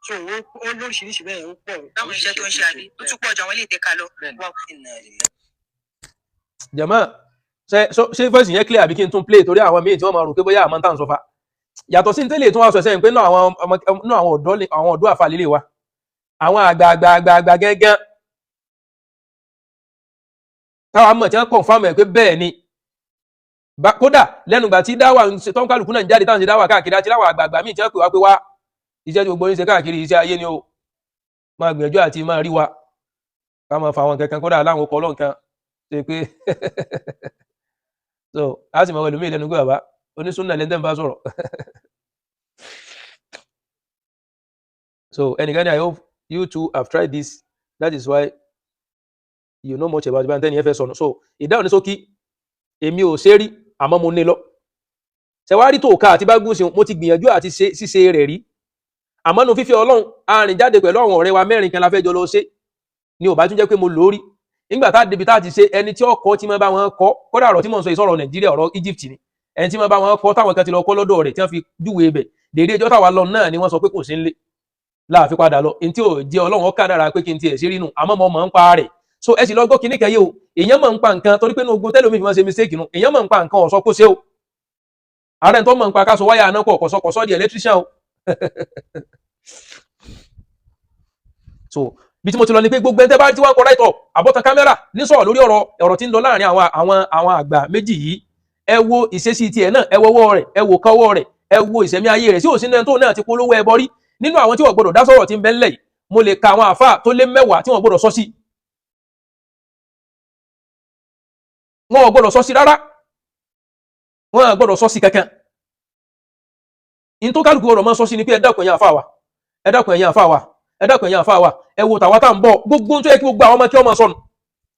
So ó lóríṣiríṣi bẹ́ẹ̀, ó pọ̀. Láwọn iṣẹ́ tó ń ṣe, àbí ó tún pọ̀ ju àwọn ilé ìtẹ́ka lọ. Bẹ́ẹ̀ni. Wow. Jama, ṣé voice yẹn clear, àbí kí n tún play? Torí àwọn míì tí wọ́n máa rò pé bóyá àmọ́ tá à ń sọ fa yàtọ̀ sí tẹ́lẹ̀ tí wọ́n sọ sẹ́yìn pé náà àwọn ọmọ náà, àwọn ọ̀dọ́ àwọn ọ̀dọ́ àfa lílé wa, àwọn àgbààgbà àgbààgbà gángan táwa mọ̀ tí wọ́n confirm ẹ̀ pé bẹ́ẹ̀ ni. Kódà lẹ́nu ìgbà tí dáwà ń ṣe tọ́n kálukú náà ń jáde, táwọn ṣe dáwà káàkiri, àti láwọn àgbààgbà míì tí wọ́n pè wá pé wá, iṣẹ́ tí gbogbo yín ṣe káàkiri, iṣẹ́ ayé ni o, máa gbìyànjú àti máa rí wa ká máa fa àwọn kankan, kódà láwọn ọkọ̀ ọlọ́nkan ṣe pé so a sì máa wọ ẹlòmíì lẹ́nu pé bàbá onísúnnà lẹ́ńtẹ́ ń bá sọ̀rọ̀. So ẹnìkan ní, "I hope you too have tried this, that is why you know much about it." Tẹ́ni ẹ fẹ́ sọnù. So ìdáhùn ní ṣókí, èmi ò ṣe rí, àmọ́ mo ní lọ ṣẹwárí tó ká àti bá gúúsì. Mo ti gbìyànjú àti ṣe ṣíṣe rẹ̀ rí, àmọ́ nu fífi Ọlọ́run arìn jáde pẹ̀lú àwọn ọ̀rẹ́ wa mẹ́rin kan la fẹ́ jọ lọ ṣe ni ò bá tún jẹ́ pé mo lò ó rí. Nígbà tá a débi tá a ti ṣe, ẹni tí ọkọ tí máa bá wọn kọ́, kódà ọ̀rọ̀ tí mò ń sọ yìí sọ̀rọ̀ Nàìjíríà, ọ̀rọ̀ Egypt ni, ẹni tí máa bá wọn kọ́ táwọn kan ti lọ kọ́ lọ́dọ̀ rẹ̀ tí wọ́n fi júwe ibẹ̀ dèédé ìjọ táwa lọ náà ni wọ́n sọ pé kò sí nílé láàfin padà lọ. Ntí ò jẹ́ Ọlọ́run ọ̀kadà dára pé kí n tiẹ̀ ṣe rí nù, àmọ́ mo mọ̀ ń pa rẹ̀. So ẹ sì lọ gbọ́ kinní kan yìí o, èèyàn mọ̀ ń pa nǹkan torí pé inú ogun tẹ́lómi fi máa ṣe mistake nù. Èèyàn mọ̀ ń pa nǹkan ọ̀sọ́ kó ṣe o. Ààrẹ tó mọ̀ ń pa ká so wáyà náà pọ̀ kọ̀sọ́ kọ̀sọ́ di electrician o. So bí tí mo ti lọ ni pé gbogbo ẹni tẹ́ bá tí wọ́n ń kọ write up àbọ̀tán kámẹ́rà ní sọ̀rọ̀ lórí ọ̀rọ̀ tí ń lọ láàrin àwọn àgbà méjì yìí, ẹ wo ìṣesí tiẹ̀ náà, ẹ wo ọwọ́ rẹ̀, ẹ wo kọ́wọ́ rẹ̀, ẹ wo ìṣẹ̀mí ayé rẹ̀ sí òsínú ẹni tó náà ti polówó ẹbọ rí. Nínú àwọn tí wọ́n gbọ́dọ̀ dá sọ̀rọ̀ tí ń bẹ ńlẹ̀ yìí, mo lè ka àwọn àáfàá tó lé 10 tí wọ́n gbọ́dọ̀ sọ sí. Wọn ò gbọ́dọ̀ sọ sí rárá, wọn ò gbọ́dọ̀ sọ sí kankan. In tó kálukú ọ̀rọ̀ máa sọ sí ni pé ẹ dákun ẹ̀yin àáfàá wa, ẹ dákun ẹ̀yin àáfàá wa, ẹ dákun ẹ̀yin àáfàá wa, ẹ wo tàwa tá à ń bọ̀. Gbogbo tó yẹ kí gbogbo àwọn ọmọ kí ọmọ sọnù,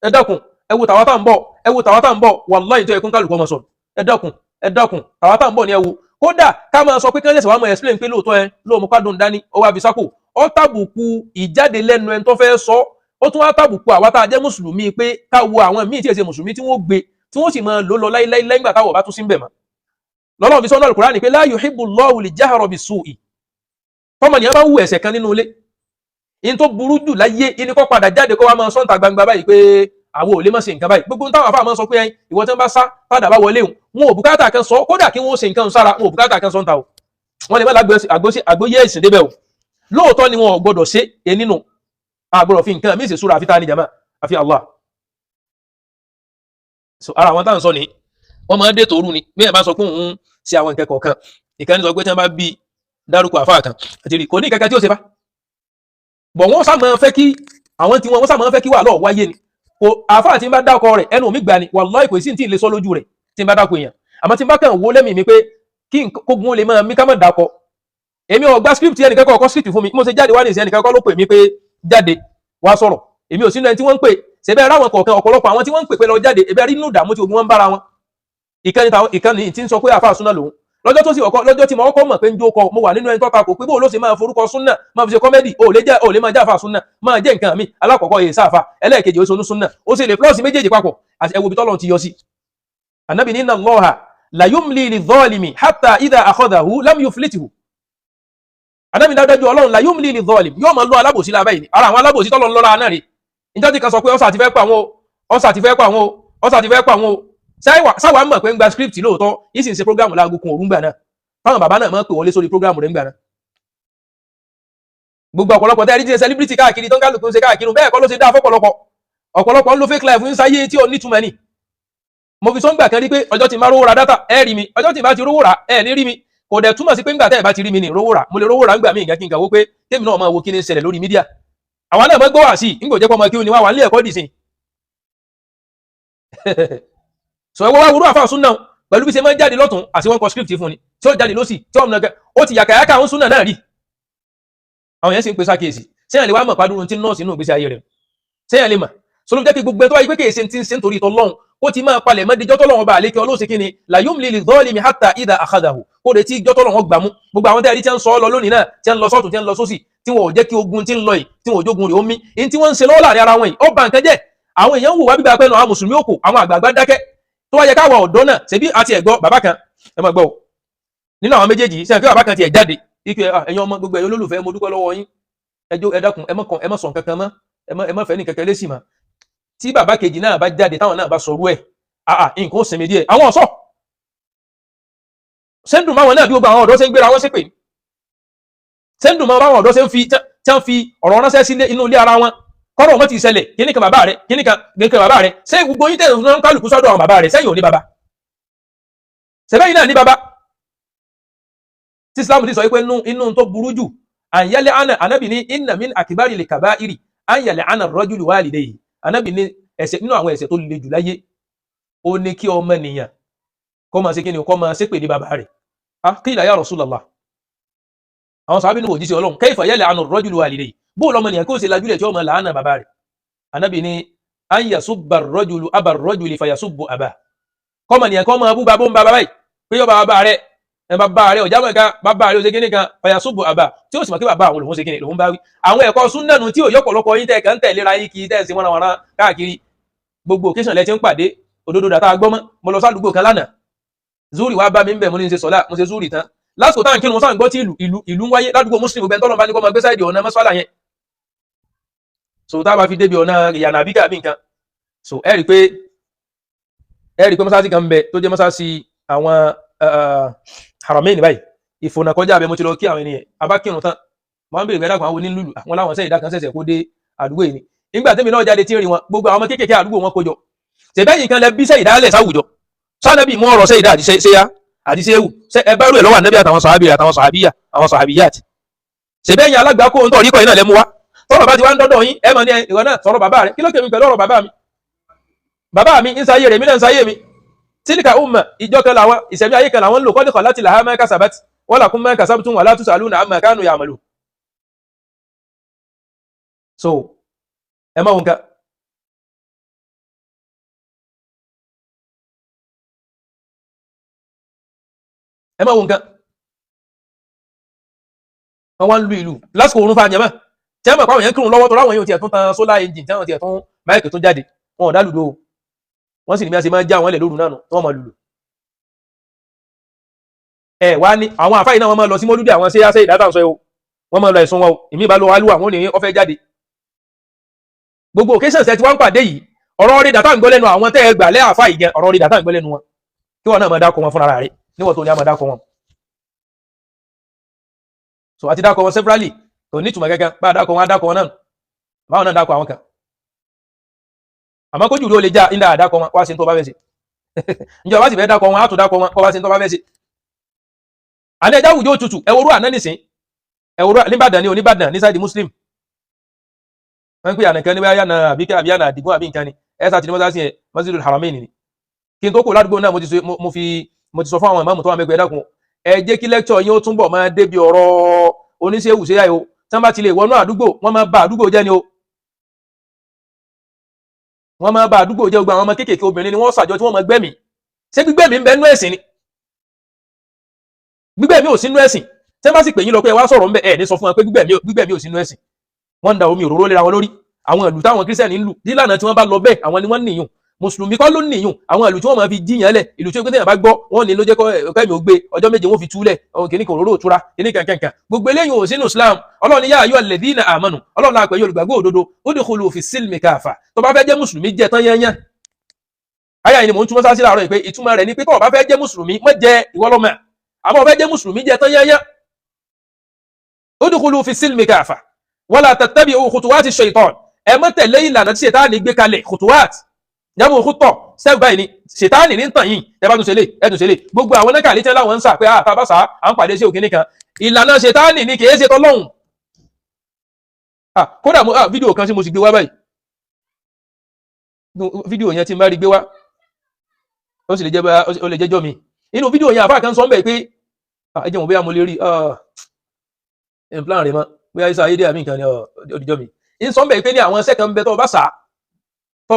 ẹ dákun, ẹ wo tàwa tá à ń bọ̀, ẹ wo tàwa tá à ń bọ̀. Wàláhì, tó yẹ kó kálukú ọmọ sọnù, ẹ dákun, ẹ dákun, tàwa tá à ń bọ̀ ni ẹ wo. Kódà ká máa sọ pé kí wọ́n ṣẹ̀ṣẹ̀ wá máa explain pé lóòótọ́ ẹ lóò mú kádùn dání, ó wá fi sápò, ó tàbùkù ìjáde lẹ́nu ẹni tó fẹ́ sọ, ó tún wá tàbùkù àwa tá a jẹ́ mùsùlùmí pé ká wo àwọn míì tí èsè mùsùlùmí tí wọ́n gbé tí wọ́n sì máa lò lọ láíláí lẹ́yìn ìgbà táwọn ọba tún sí ń bẹ̀ mọ́. Lọ́lọ́run fi sọ́nà Al-Qur'ani pé la yuhibbu Allahu al-jahra bis-su'i. Tọ́mọnìyàn bá ń hu ẹ̀ṣẹ̀ kan nínú ilé, in tó burú jù láyé in kó padà jáde kó wá máa sọ́ǹtà gbangba báyìí pé àwọn ò lè má ṣe nǹkan báyìí. Gbogbo táwọn afáà máa ń sọ pé ẹyin ìwọ tí wọ́n bá sá padà bá wọlé wọn ò bùkátà kan sọ, kódà kí wọ́n ṣe nǹkan sára, wọn ò bùkátà kan sọ́ǹtà o. Wọ́n lè má lágbóyè ẹ̀sìn débẹ̀ o. Lóòótọ́ ni wọn ò gbọdọ̀ ṣe é nínú àgbọ̀dọ̀ fi nǹkan míì ṣe súra àfi ta ni jama, àfi Allah. So ara àwọn táwọn sọ ni wọ́n máa ń dé tòru ni bí ẹ̀ bá sọ pé òun ṣe àwọn nǹkan kọ̀ọ̀kan. Ìkànnì sọ pé tí wọ́n bá bí dárúkọ àfáà kan àti rí kò ní kankan tí ó ṣe bá bọ̀, wọ́n sá máa fẹ́ kí àwọn tí wọ́n sá máa fẹ́ kí wàhálà wáyé ni. Kò àfáà tí ń bá dákọ rẹ̀, ẹnu mi gbà ni, wàláhì kò sí tí ì lè sọ lójú rẹ̀ tí ń bá dákọ èèyàn. Àmọ́ tí ń bá kàn wó lẹ́mìí mi pé kí kógun lè máa mí ká má dákọ. Èmi ò gba script, ẹnìkan kọ́ ọkọ script fún mi. Mo ṣe jáde wá ní ìsìn, ẹnìkan kọ́ ló pè mí pé jáde wá sọ̀rọ̀. Èmi ò sínú ẹni tí wọ́n ń pè ṣẹbẹ́ ráwọn kọ̀ọ̀kan. Ọ̀pọ̀lọpọ̀ àwọn tí wọ́n ń pè pé lọ jáde, ẹbẹ́ rí inú ìdààmú tí ogun wọn ń bára wọn. Ìkànnì táwọn ìkànnì tí ń sọ pé àfáà súnà lòun lọ́jọ́ tó sì ọkọ, lọ́jọ́ tí mo kọ́kọ́ mọ̀ pé ń jó kọ, mo wà nínú ẹni tó takò pé bóun ló ṣe máa forúkọ súnà máa fi ṣe comedy. Ò lè jẹ́, ò lè máa jẹ́ àfáà súnà máa jẹ́ nǹkan mi. Alákọ̀ọ́kọ́ yìí sáfà, ẹlẹ́ẹ̀kejì ó ṣe onúsúnà, ó sì lè plọ́ọ̀sì méjèèjì papọ̀. Àti ẹwù bí tọ́lọ́run ti yọ sí. Ànábì ní inna Allaha la yumli lidh-dhalimi hatta idha akhadhahu lam yuflithu. Ànábì dájúdájú Ọlọ́run la yumli lidh-dhalim, yóò máa lọ alábòsí lábẹ́ yìí ni. Ara àwọn alábòsí tọ́lọ́run lọ́ra náà rí ìjọ tí kan sọ pé ọ̀sà ti fẹ́ pa àwọn o, ọ̀sà ti fẹ́ pa àwọn o, ọ̀sà ti fẹ́ pa àwọn o. Sáwà mọ̀ pé ń gba script lóòótọ́ yìí sì ń ṣe program láago kun òru ńgbà náà, táwọn bàbá náà máa ń pè wọlé sórí program rẹ̀ ńgbà náà. Gbogbo ọ̀pọ̀lọpọ̀ tẹ́ ẹ rí ti ṣe celebrity káàkiri tó ń kálukú ń ṣe káàkiri, bẹ́ẹ̀ kọ́ ló ṣe dá fọ́pọ̀lọpọ̀. Ọ̀pọ̀lọpọ̀ ń lo fake life ń sáyé tí ò nítumọ̀ ni. Mo fi sọ́ngbà kan rí pé ọjọ́ tí n bá rówó ra data ẹ rí mi, ọjọ́ tí n bá ti rówó rà ẹ ní rí mi. Kò dẹ̀ túmọ̀ sí pé ńgbà tẹ́ ẹ bá ti rí mi ní rówó rà. Mo lè rówó rà ńgbà míì gan kí n kà wó pé tèmi náà máa wo kí ni ń ṣẹlẹ̀ lórí mídíà. Àwa náà máa gbọ́ wá sí i ńgbò jẹ́ pé ọmọ kí ó ní wá wà nílé ẹ̀kọ́ dì sí. Sọ ẹ wọ́n wá wúrú àfáà súnà pẹ̀lú bí ṣe máa ń jáde lọ́tún àti wọ́n kọ script fún ni tí ó jáde lọ́sì tí ọmọ náà ó ti yàkàyàkà àwọn súnà náà rí. Àwọn yẹn sì ń pe sákèsì. Sẹ́yìn lè wá mọ̀ pàdúrú tí nọ́ọ̀sì inú ìgbésí ayé rẹ̀? Sẹ́yìn lè mọ̀ sọlọ́ jẹ́ kí gbogbo ẹ̀ tó wáyé pé kèé ṣe ti ń ṣe nítorí tọ́lọ́hún, ó ti máa palẹ̀ mọ́díjọ́ tọ́lọ́hún ọba àlékè ọlọ́sẹ̀ kí ni la yumli lidh-dhalimi hatta idha akhadhahu, kó retí ijọ́ tọ́lọ́hún gbà mú. Gbogbo àwọn tẹ́ẹ̀rí tí ń sọ ọ́ lọ lónìí náà, tí ń lọ sọ́tún, tí ń lọ sósì, tí wọn ò jẹ́ kí ogun tí ń lọ yìí, tí wọn ò jogun rè ó mí ní tí wọ́n ń ṣe lọ́wọ́ láàrin ara wọn yìí, ó bà nǹkan jẹ́. Àwọn èèyàn ń wò wá bíbá pẹ́nu àwọn mùsùlùmí òkò, àwọn àgbààgbà dákẹ́. Tó wá yẹ káwa ọ̀dọ́ náà ṣebí àti ẹ̀gbọ́ bàbá kan, ẹ máa gbọ́ o, nínú àwọn méjèèjì sẹ́yìn kí bàbá kan tiẹ̀ jáde ike, ẹ̀yin ọmọ, gbogbo ẹ̀yin olólùfẹ́, mo dúpẹ́ lọ́wọ́ yín, ẹjọ́ ẹ dákun, ẹ má kàn, ẹ má sọ nǹkan kan mọ́, ẹ má fẹ́ ní kankan lésì mọ́. Tí bàbá kejì náà bá jáde, táwọn náà bá sọrú ẹ̀, àà nǹkan ó sinmi díẹ̀. Àwọn ọ̀sọ́ sẹ́ńdùn máwọn náà bí gbogbo àwọn ọ̀dọ́ ṣe ń gbéra wọn ṣépè, sẹ́ńdùn máwọn ọ̀dọ́ ṣe ń fi tí wọ́n fi ọ̀rọ̀ ránṣẹ́ sí inú ilé ara wọn, kọ́rọ̀ wọn ti ṣẹlẹ̀, kíní kan bàbá rẹ̀, kíní kan kíní kan bàbá rẹ̀. Ṣé gbogbo yín tẹ̀sán ń kálukú sọ́dọ̀ àwọn bàbá rẹ̀? Sẹ́yìn ò ní bàbá? Sẹ́bẹ̀yìn náà ní bàbá? Tí Islam ti sọ pé inú tó burú jù ànyálẹ̀ àná, ànábì ní inna min akibari lè kaba'iri ànyálẹ̀ àná rajulu walidayhi. Ànábì ní ẹ̀ṣẹ̀, nínú àwọn ẹ̀ṣẹ̀ tó le jù láyé, ó ní kí ọmọ nìyàn kó máa ṣe kí ni, kó máa ṣépè ní bàbá rẹ̀. Ah, qila ya Rasulallah, àwọn sàábì ní òjíṣẹ́ Ọlọ́run, kayfa yal'anu ar-rajulu walidayhi, bó lọmọ nìyàn kó ṣe lajúlẹ̀ tí ó máa làánà bàbá rẹ̀? Ànábì ní an yasubba ar-rajulu aba ar-rajuli fayasubbu aba, kọ́mọ nìyàn kọ́ máa bú babó ń bàbá báyìí pé yọ bàbá rẹ̀, ẹ bàbá rẹ̀ ọ̀já mọ̀ kan, bàbá rẹ̀ ó ṣe kíní kan, fayasubbu aba, tí ó sì mọ̀ pé bàbá àwọn lòun ṣe kíní lòun bá wí. Àwọn ẹ̀kọ́ súnnànù tí ò yọ̀pọ̀lọpọ̀ yín tẹ̀ kàn ń tẹ̀léra yín kí tẹ̀ sí wọ́nrawọ́nra káàkiri gbogbo occasion lẹ ti ń pàdé òdodo dàtà gbọ́mọ́. Mo lọ sádùúgbò kan lánàá, zuri wá bá mi ń bẹ̀, mo ní ṣe sọ́lá, mo ṣe zuri tán, lásìkò táwọn kírun sáà ń gbọ́ tí ìlú ìlú ìlú ń wáyé ládùúgbò muslim gbẹ tọ́lọ́ bá ní kó máa gbé sáìdì ọ̀nà mọ́sálà yẹn. So tá a bá fi débi ọ̀nà ìyànà àbíkà àbí nǹkan, so ẹ rí i pé mọ́sáàsì kan ń bẹ tó jẹ́ mọ́sáàsì àwọn Haramain báyìí, ìfònà kọjá abẹ. Mo ti lọ kí àwọn ènìyàn abákírun tán, mo máa ń béèrè bẹ́ẹ̀, dàgbà àwọn onílùlù, àwọn láwọn sẹ́yìn dákan ṣẹ̀ṣẹ̀ kó dé àdúgbò yìí ni. Nígbà tẹ́mi náà jáde tí ń rí wọn, gbogbo àwọn ọmọ kéékèèké àdúgbò wọn kó jọ. Ṣèbẹ́yìn kan lẹ bí sẹ́yìn dálẹ̀ sáwùjọ sanabi mú ọ̀rọ̀ sẹ́yìn dá àti ṣẹ́yà àti ṣéwù ṣe ẹ bá rú ẹ̀ lọ́wọ́ ànábì àtàwọn sàhábì àtàwọn sàhábíyà àwọn sàhábíyàt? Ṣèbẹ́yìn alágbàákó ń tọ̀rí kọ́ iná lẹ mú wa. Tọ́rọ̀ bá ti wá ń dọ́dọ̀ yín, ẹ mọ̀ ní ìwọ náà sọ̀rọ̀ bàbá rẹ̀. Kí ló kẹ́mi pẹ̀lú ọ̀rọ̀ bàbá mi? Bàbá mi ń sáyé rẹ̀, mi náà ń sáyé mi. Tílíkà umma, ìjọ kan làwọn, ìṣẹ̀mí ayé kan làwọn ń lò. Kọ́dí kọ̀ láti làhá ma kasabat wala lakum ma kasabtum wala tusaluna amma kanu ya'malu. So ẹ má wọn ká ẹ má wọn ká wọn wá ń lu ìlú lásìkò òórùn fàájẹ mọ́ tí wọ́n mọ̀ pé àwọn yẹn ń kírun lọ́wọ́ tó láwọn yóò tiẹ̀ tún tan solar engine, tí wọ́n tiẹ̀ tún máìkì tún jáde, wọn ò dá lùdó o. Wọ́n sì ní bí wọ́n ṣe máa ń já wọn lẹ̀ lóru náà nù tí wọ́n máa lùlù. Ẹ wá ní àwọn àfáà yìí náà, wọ́n máa lọ sí mọ́lúdì àwọn ṣé ṣe ìdátà sọ yìí o, wọ́n máa lọ ẹ̀sùn wọn o. Ìmí ìbá lọ wálúwà, wọn ò ní ó fẹ́ jáde. Gbogbo occasions ẹ ti wá ń pàdé yìí, ọ̀rọ̀ rí dàtà ń gbọ́ lẹ́nu àwọn tẹ́ ẹ gbà lẹ́ àfáà yìí gan, ọ̀rọ̀ rí dàtà ń gbọ́ lẹ́nu wọn, kí wọn náà máa dákọ̀ wọn fúnra rẹ̀ níwọ̀n tó ní a máa dákọ̀ wọn. So àti dákọ̀ wọn severally, kò ní ìtumọ̀ kankan. Bá a dákọ̀ wọn, á dákọ̀ wọn náà, báwọn náà dákọ̀ àwọn kan, àmọ́ kójú ló lè já ìdá àdákọ̀ wọn wá sí ní tó bá fẹ́ ṣe. Ǹjẹ́ ọba sì fẹ́ dákọ̀ wọn, á tún dákọ̀ wọn kọ́ wá sí ní tó bá fẹ́ ṣe. Àní ẹja àwùjọ òtútù, ẹwòrú àná nìsín, ẹwòrú níbàdàn ní oníbàdàn ní sáìdì muslim, wọ́n ń pè ànàkan ní báyà náà àbí àbí ànà àdìgún àbí nǹkan ni ẹ sá ti ní mọ́sáàsì yẹn, Masjidul Haramain ni. Kí n tó kó ládùúgbò náà, mo ti sọ mo fi mo ti sọ fún àwọn ìmáàmù tó wà mẹ́gbẹ̀ẹ́, dákun, ẹ jẹ́ kí lecture yín ó túnbọ̀ máa débi ọ̀rọ̀ oníṣẹ́wù ṣe yáyò. Tí wọ́n bá ti lè wọnú àdúgbò, wọ́n máa ba àdúgbò jẹ́ ni o, wọ́n máa ba àdúgbò jẹ́. Gbogbo àwọn ọmọ kéékèèké obìnrin ni wọ́n ṣàjọ tí wọ́n máa gbẹ́mìí. Ṣé gbígbẹ́mìí ń bẹ nú ẹ̀sìn ni? Gbígbẹ̀mí ò sínú ẹ̀sìn. Tẹ́ bá sì pè yín lọ pé ẹ wá sọ̀rọ̀ ńbẹ, ẹ̀ ní sọ fún wọn pé gbígbẹ̀mí ò sínú ẹ̀sìn. Wọ́n ń da omi òróró léra wọn lórí. Àwọn ìlú táwọn kírísítẹ̀nì ń lù nílànà tí wọ́n bá lọ bẹ́ẹ̀, àwọn ni wọ́n nìyún, mùsùlùmí kọ́ ló nìyún. Àwọn ìlú tí wọ́n máa fi jíyàn lẹ̀, ìlú tí ó gbé bá gbọ́ wọ́n ní ló jẹ́ kẹ́mi ò gbé ọjọ́ 7, wọ́n fi túlẹ̀ ọ̀hún kìíní kan, òróró òtura kìíní kankankan, gbogbo eléyìí ò sínú Islam. Ọlọ́run ní yā ayyuhal ladhīna āmanū, Ọlọ́run náà pẹ̀lú olùgbàgbọ́ òdodo, udkhulū fi sílmì káfà. Tó bá fẹ́ jẹ́ mùsùlùmí, jẹ́ tán yányán. Ayà yìí ni mò ń túmọ̀ sáà sí láàárọ̀ yìí pé ìtumọ̀ rẹ̀ ni pé tó o bá fẹ́ jẹ́ mùsùlùmí, má jẹ́ ìwọ lọ́mọ, àmọ́ o fẹ́ jẹ́ mùsùlùmí, jẹ́ tán yányán. Udkhulu fi sílmì káfà wala tattabi'u khutuwati shaytan, ẹ má tẹ̀lé ìlànà tí ṣètáàní gbé kalẹ̀. Khutuwat jábọ̀ khutọ̀ step by ni ṣètáàní ní tàn yín. Ẹ bá tún ṣe lè, ẹ tún ṣe lè, gbogbo àwọn náà kàlẹ́ tí wọ́n ń sà pé àtà bá sà à ń pàdé sí òkè nìkan, ìlànà ṣètáàní ni, kìí ṣe tọ́lọ́hùn. Kódà mo fídíò kan tí mo sì gbé wá báyìí, fídíò yẹn tí n bá rí gbé wá, ó sì lè jẹ́, ó lè jẹ́jọ́ mi. Inú fídíò yẹn, àfáà kan sọ ń bẹ̀ pé ẹ jẹ́ mọ̀ bóyá mo lè rí ẹ̀ plan rẹ̀ mọ́. Bóyá isa ayédè àmì nǹkan ni ọdíjọ́ mi ń sọ bẹ́ẹ̀ pé ní àwọn iṣẹ́ kan ń bẹ tó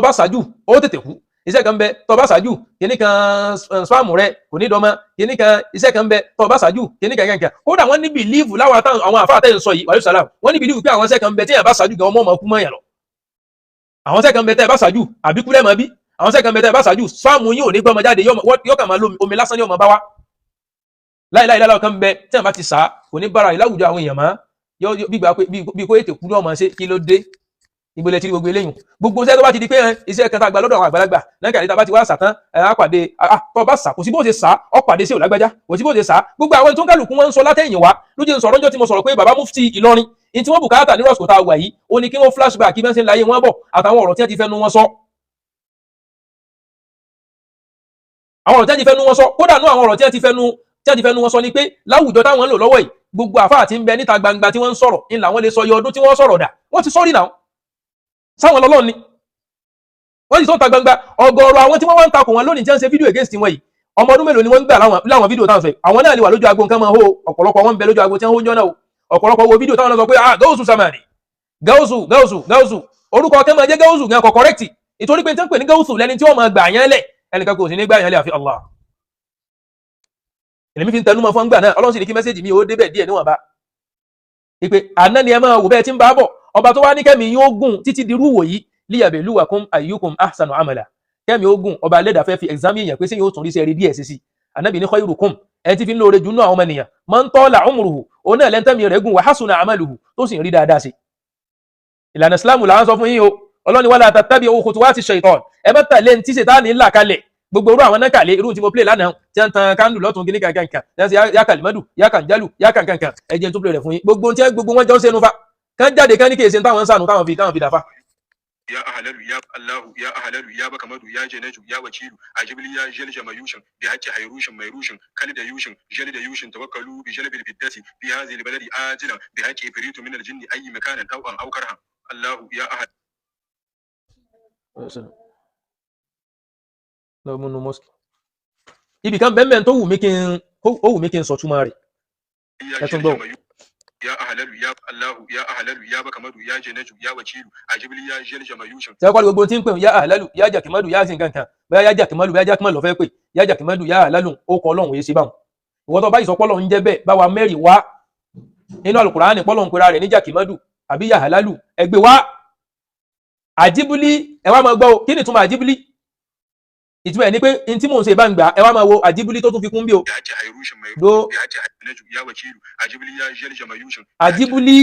bá sá jù ó tètè kú. Iṣẹ́ kan ń bẹ tó bá sá jù, kíní kan spam rẹ kò ní dọ́mọ, kíní kan. Iṣẹ́ kan ń bẹ tó bá sá jù, kíní kan kankan. Kódà wọ́n ní belief láwọn àwọn àfáà tẹ́ ń sọ yìí, wàlúù sàlám, wọ́n ní belief pé àwọn iṣẹ́ kan ń bẹ tí èèyàn bá sá jù gan, ọmọ ọmọ kú mọ́ yàn lọ. Àwọn iṣẹ́ kan ń bẹ tẹ́ ẹ bá sá jù, àbíkú lẹ́mọ̀ bí. Àwọn iṣẹ́ kan ń bẹ tẹ́ ẹ bá sá jù, spam yín ò ní gbọ́mọ jáde, yóò kàn máa lo omi lásán ní ọmọ bá wá láìláìláìláì. Kan bẹ tí àwọn bá ti sá, kò ní bára ìláwùjọ àwọn èèyàn mọ́, gbígbà pé bí kò ètè kú ní ọmọ ṣe. Kí ló dé? Ìgbélé tí gbogbo eléyìn, gbogbo iṣẹ́ tó bá ti di pé iṣẹ́ kan tá a gbà lọ́dọ̀ àwọn àgbàlagbà lẹ́yìn kàdé, tá a bá ti wá sàtán, ẹ á pàdé. Tó bá sà, kò sí bó ṣe sà, ọ pàdé sí òlágbájá, kò sí bó ṣe sà. Gbogbo àwọn tó ń kálukú wọn ń sọ látẹ̀yìn wá ló jẹ́ ń sọ̀rọ̀. Ọjọ́ tí mo sọ̀rọ̀ pé bàbá mufti Ìlọrin ní tí wọ́n bùkátà ní rọ́ọ̀sì tá a wà yìí, ó ní kí wọ́n flashback kí bẹ́ẹ̀ ṣe ń láyé wọn bọ̀, àtàwọn ọ̀rọ̀ tí wọ́n ti fẹ́nu wọn sọ, àwọn ọ̀rọ̀ tí wọ́n ti fẹ́nu wọn sọ. Kódà nú àwọn ọ̀rọ̀ tí wọ́n ti fẹ́nu wọn sọ ni pé láwùjọ táwọn ń lò lọ́wọ́ yìí, gbogbo àfáà tí ń bẹ níta gbangba tí wọ́n ń sọ̀rọ̀ ń làwọn lè sọ iye ọdún tí wọ́n sọ̀rọ̀ dà. Wọ́n ti sọ́rí náà sáwọn lọ́lọ́run ni wọ́n sì tó ta gbangba. Ọ̀gọ̀ọ̀rọ̀ àwọn tí wọ́n wá ń takò wọn lónìí, tí wọ́n ń ṣe fídíò against wọn yìí, ọmọ ọdún mélòó ni wọ́n ń gbà láwọn fídíò táwọn sọ yìí? Àwọn náà lè wà lójú agbo nǹkan máa hó. Ọ̀pọ̀lọpọ̀ wọn ń bẹ lójú agbo tí wọ́n ń jọ́ náà o. Ọ̀pọ̀lọpọ̀ wo fídíò táwọn náà sọ pé, ah, gáúsù samani, gáúsù, gáúsù, gáúsù, orúkọ kẹ́ máa jẹ́ gáúsù gan kò correct, ìtorí pé tí wọ́n pè ní gáúsù lẹni tí wọ́n máa gbà yẹn lẹ̀. Ẹnìkan kò sí ní gbà yẹn lẹ̀ àfi Allah. Èmi fi ń tẹnumọ́ fún gbà náà. Ọlọ́run sì ní kí message mi ò débẹ̀ díẹ̀ níwọ̀nba ìpè àná ni ẹ máa wò bẹ́ẹ̀ tí ń bá bọ̀. Ọba tó wá ní kẹ́mi yóò gùn títí di rúwò yìí, liyabluwakum ayyukum ahsanu amala, kẹ́mi ó gùn, ọba alẹ́dà fẹ́ fi examine yẹn pé sí yóò tún rí sẹ́rí díẹ̀ sí. Ànábì ní khayrukum, ẹ ti fi ń lóore jù nú àwọn ọmọnìyàn, man tala umruhu, òun náà lẹ́ńtẹ́mi rẹ̀ gùn, wa hasuna amaluhu, tó sì ń rí dáadáa sí. Ìlànà Islam là ń sọ fún yín o. Ọlọ́ni wala tattabi'u khutuwati shaytan, ẹ bá tẹ̀lé ní tí Ṣètánì ńlá kalẹ̀. Gbogbo irú àwọn náà kàlẹ́, irú tí mo play lánàá tí wọ́n tan kándù lọ́tún kíní kankan kan, tí wọ́n ṣe yá kàlímọ́dù, yá kànjálù, yá kankankan. Ẹ jẹ́ n tó play rẹ̀ fún yín. Gbogbo tí gbogbo wọn jọ ń sẹ́nu fa kán jáde kán ní kí èsì táwọn ń sànù táwọn fi dàfa. يا أهلل يا الله يا أهلل يا بكمد يا جنج يا وكيل أجب لي يا جلج ميوشن بحق حيروشن ميروشن كلد يوشن جلد يوشن توكلوا بجلب الفدة في هذه البلد آجلا بحق إفريت من الجن أي مكان طوعا أو كرها. الله يا أهل Lọ mú nu mosque. Ibì kan bẹ́ẹ̀ mẹ́rin tó wù mí kí n ó wù mí kí n sọ túmọ̀ rẹ̀. يا ẹ tún جلج gbọ́. ميوشن يا أهلل يا الله يا أهلل يا بكمد يا جنج يا وكيل أجب لي يا جلج ميوشن. Tí wọ́n kọ́ gbogbo tí ń pè yá àlálù, yá jàkímọ́dù, yá sí nǹkan kan, bóyá yá jàkímọ́dù, bóyá jàkímọ́dù ló fẹ́ pè, yá jàkímọ́dù, yá àlálù, ó kọ́ ọlọ́run yìí sí báwọn. Ìwọ́n tó bá ìsọpọ́ lọ́run jẹ́ bẹ́ẹ̀, báwa mẹ́rì wá nínú Àlùkùránì pọ́lọ́run pera rẹ̀ ní jàkímọ́dù àbí yá àlálù, ẹgbẹ́ wá àjíbúlí. Ẹ wá máa gbọ́ o. Kí ni ìtumọ̀ àjíbúlí? Ìtumọ̀ ẹ̀ ni pé n tí mò ń ṣe bá ń gbà. Ẹ wá máa wo àjíbúlí tó tún fi kún bí o. بحق حيروشن ميروشن Do بحق جنج يا وكيل أجب لي يا جلج ميوشن. Àjíbúlí,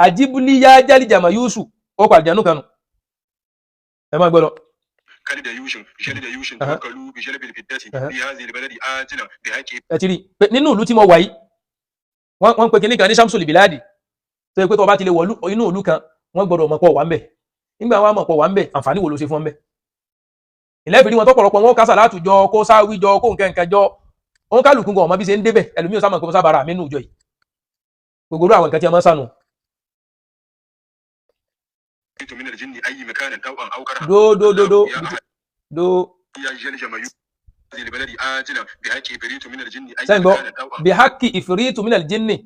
àjíbúlí yá jálìjàmà yúsù, ó kọ àlìjánu kanu. Ẹ máa gbọ́ lọ. كلد يوشن جلد يوشن توكلوا بجلب الفدة في هذه البلد آجلا بحق Ẹ ti rí i pé nínú ìlú tí mo wà yìí, wọ́n ń pe kinní kan ní Shamsul Biladi, tó yẹ pé tó o bá ti lè wọ inú ìlú kan, wọ́n gbọ́dọ̀ mọ̀ pọ̀ wà ń bẹ̀. Nígbà wọn mọ̀ pọ̀ wà ń bẹ̀, àǹfààní wo ló ṣe fún ọ́n bẹ̀? Ilẹ̀ ìfìdí wọn tọ́pọ̀lọpọ̀ wọn kásà látùjọ kó sáwí jọ kó nǹkan nǹkan jọ, wọn kálukú gan ọmọ bí ṣe ń débẹ̀. Ẹlòmíì sábà kó sábà rà mí nù jọ yìí, gbogbo irú àwọn nǹkan tí a máa ń sànù. من الجن أي مكان طوعا أو كرها. Dó dó dó dó. يا أهل dó. يا جلج ميوشن هذه البلد آجلا بحق إفريت من الجن أي Sẹ́yìn gbọ́. مكان طوعا. Bihaki ìfìrìtù minal jinni,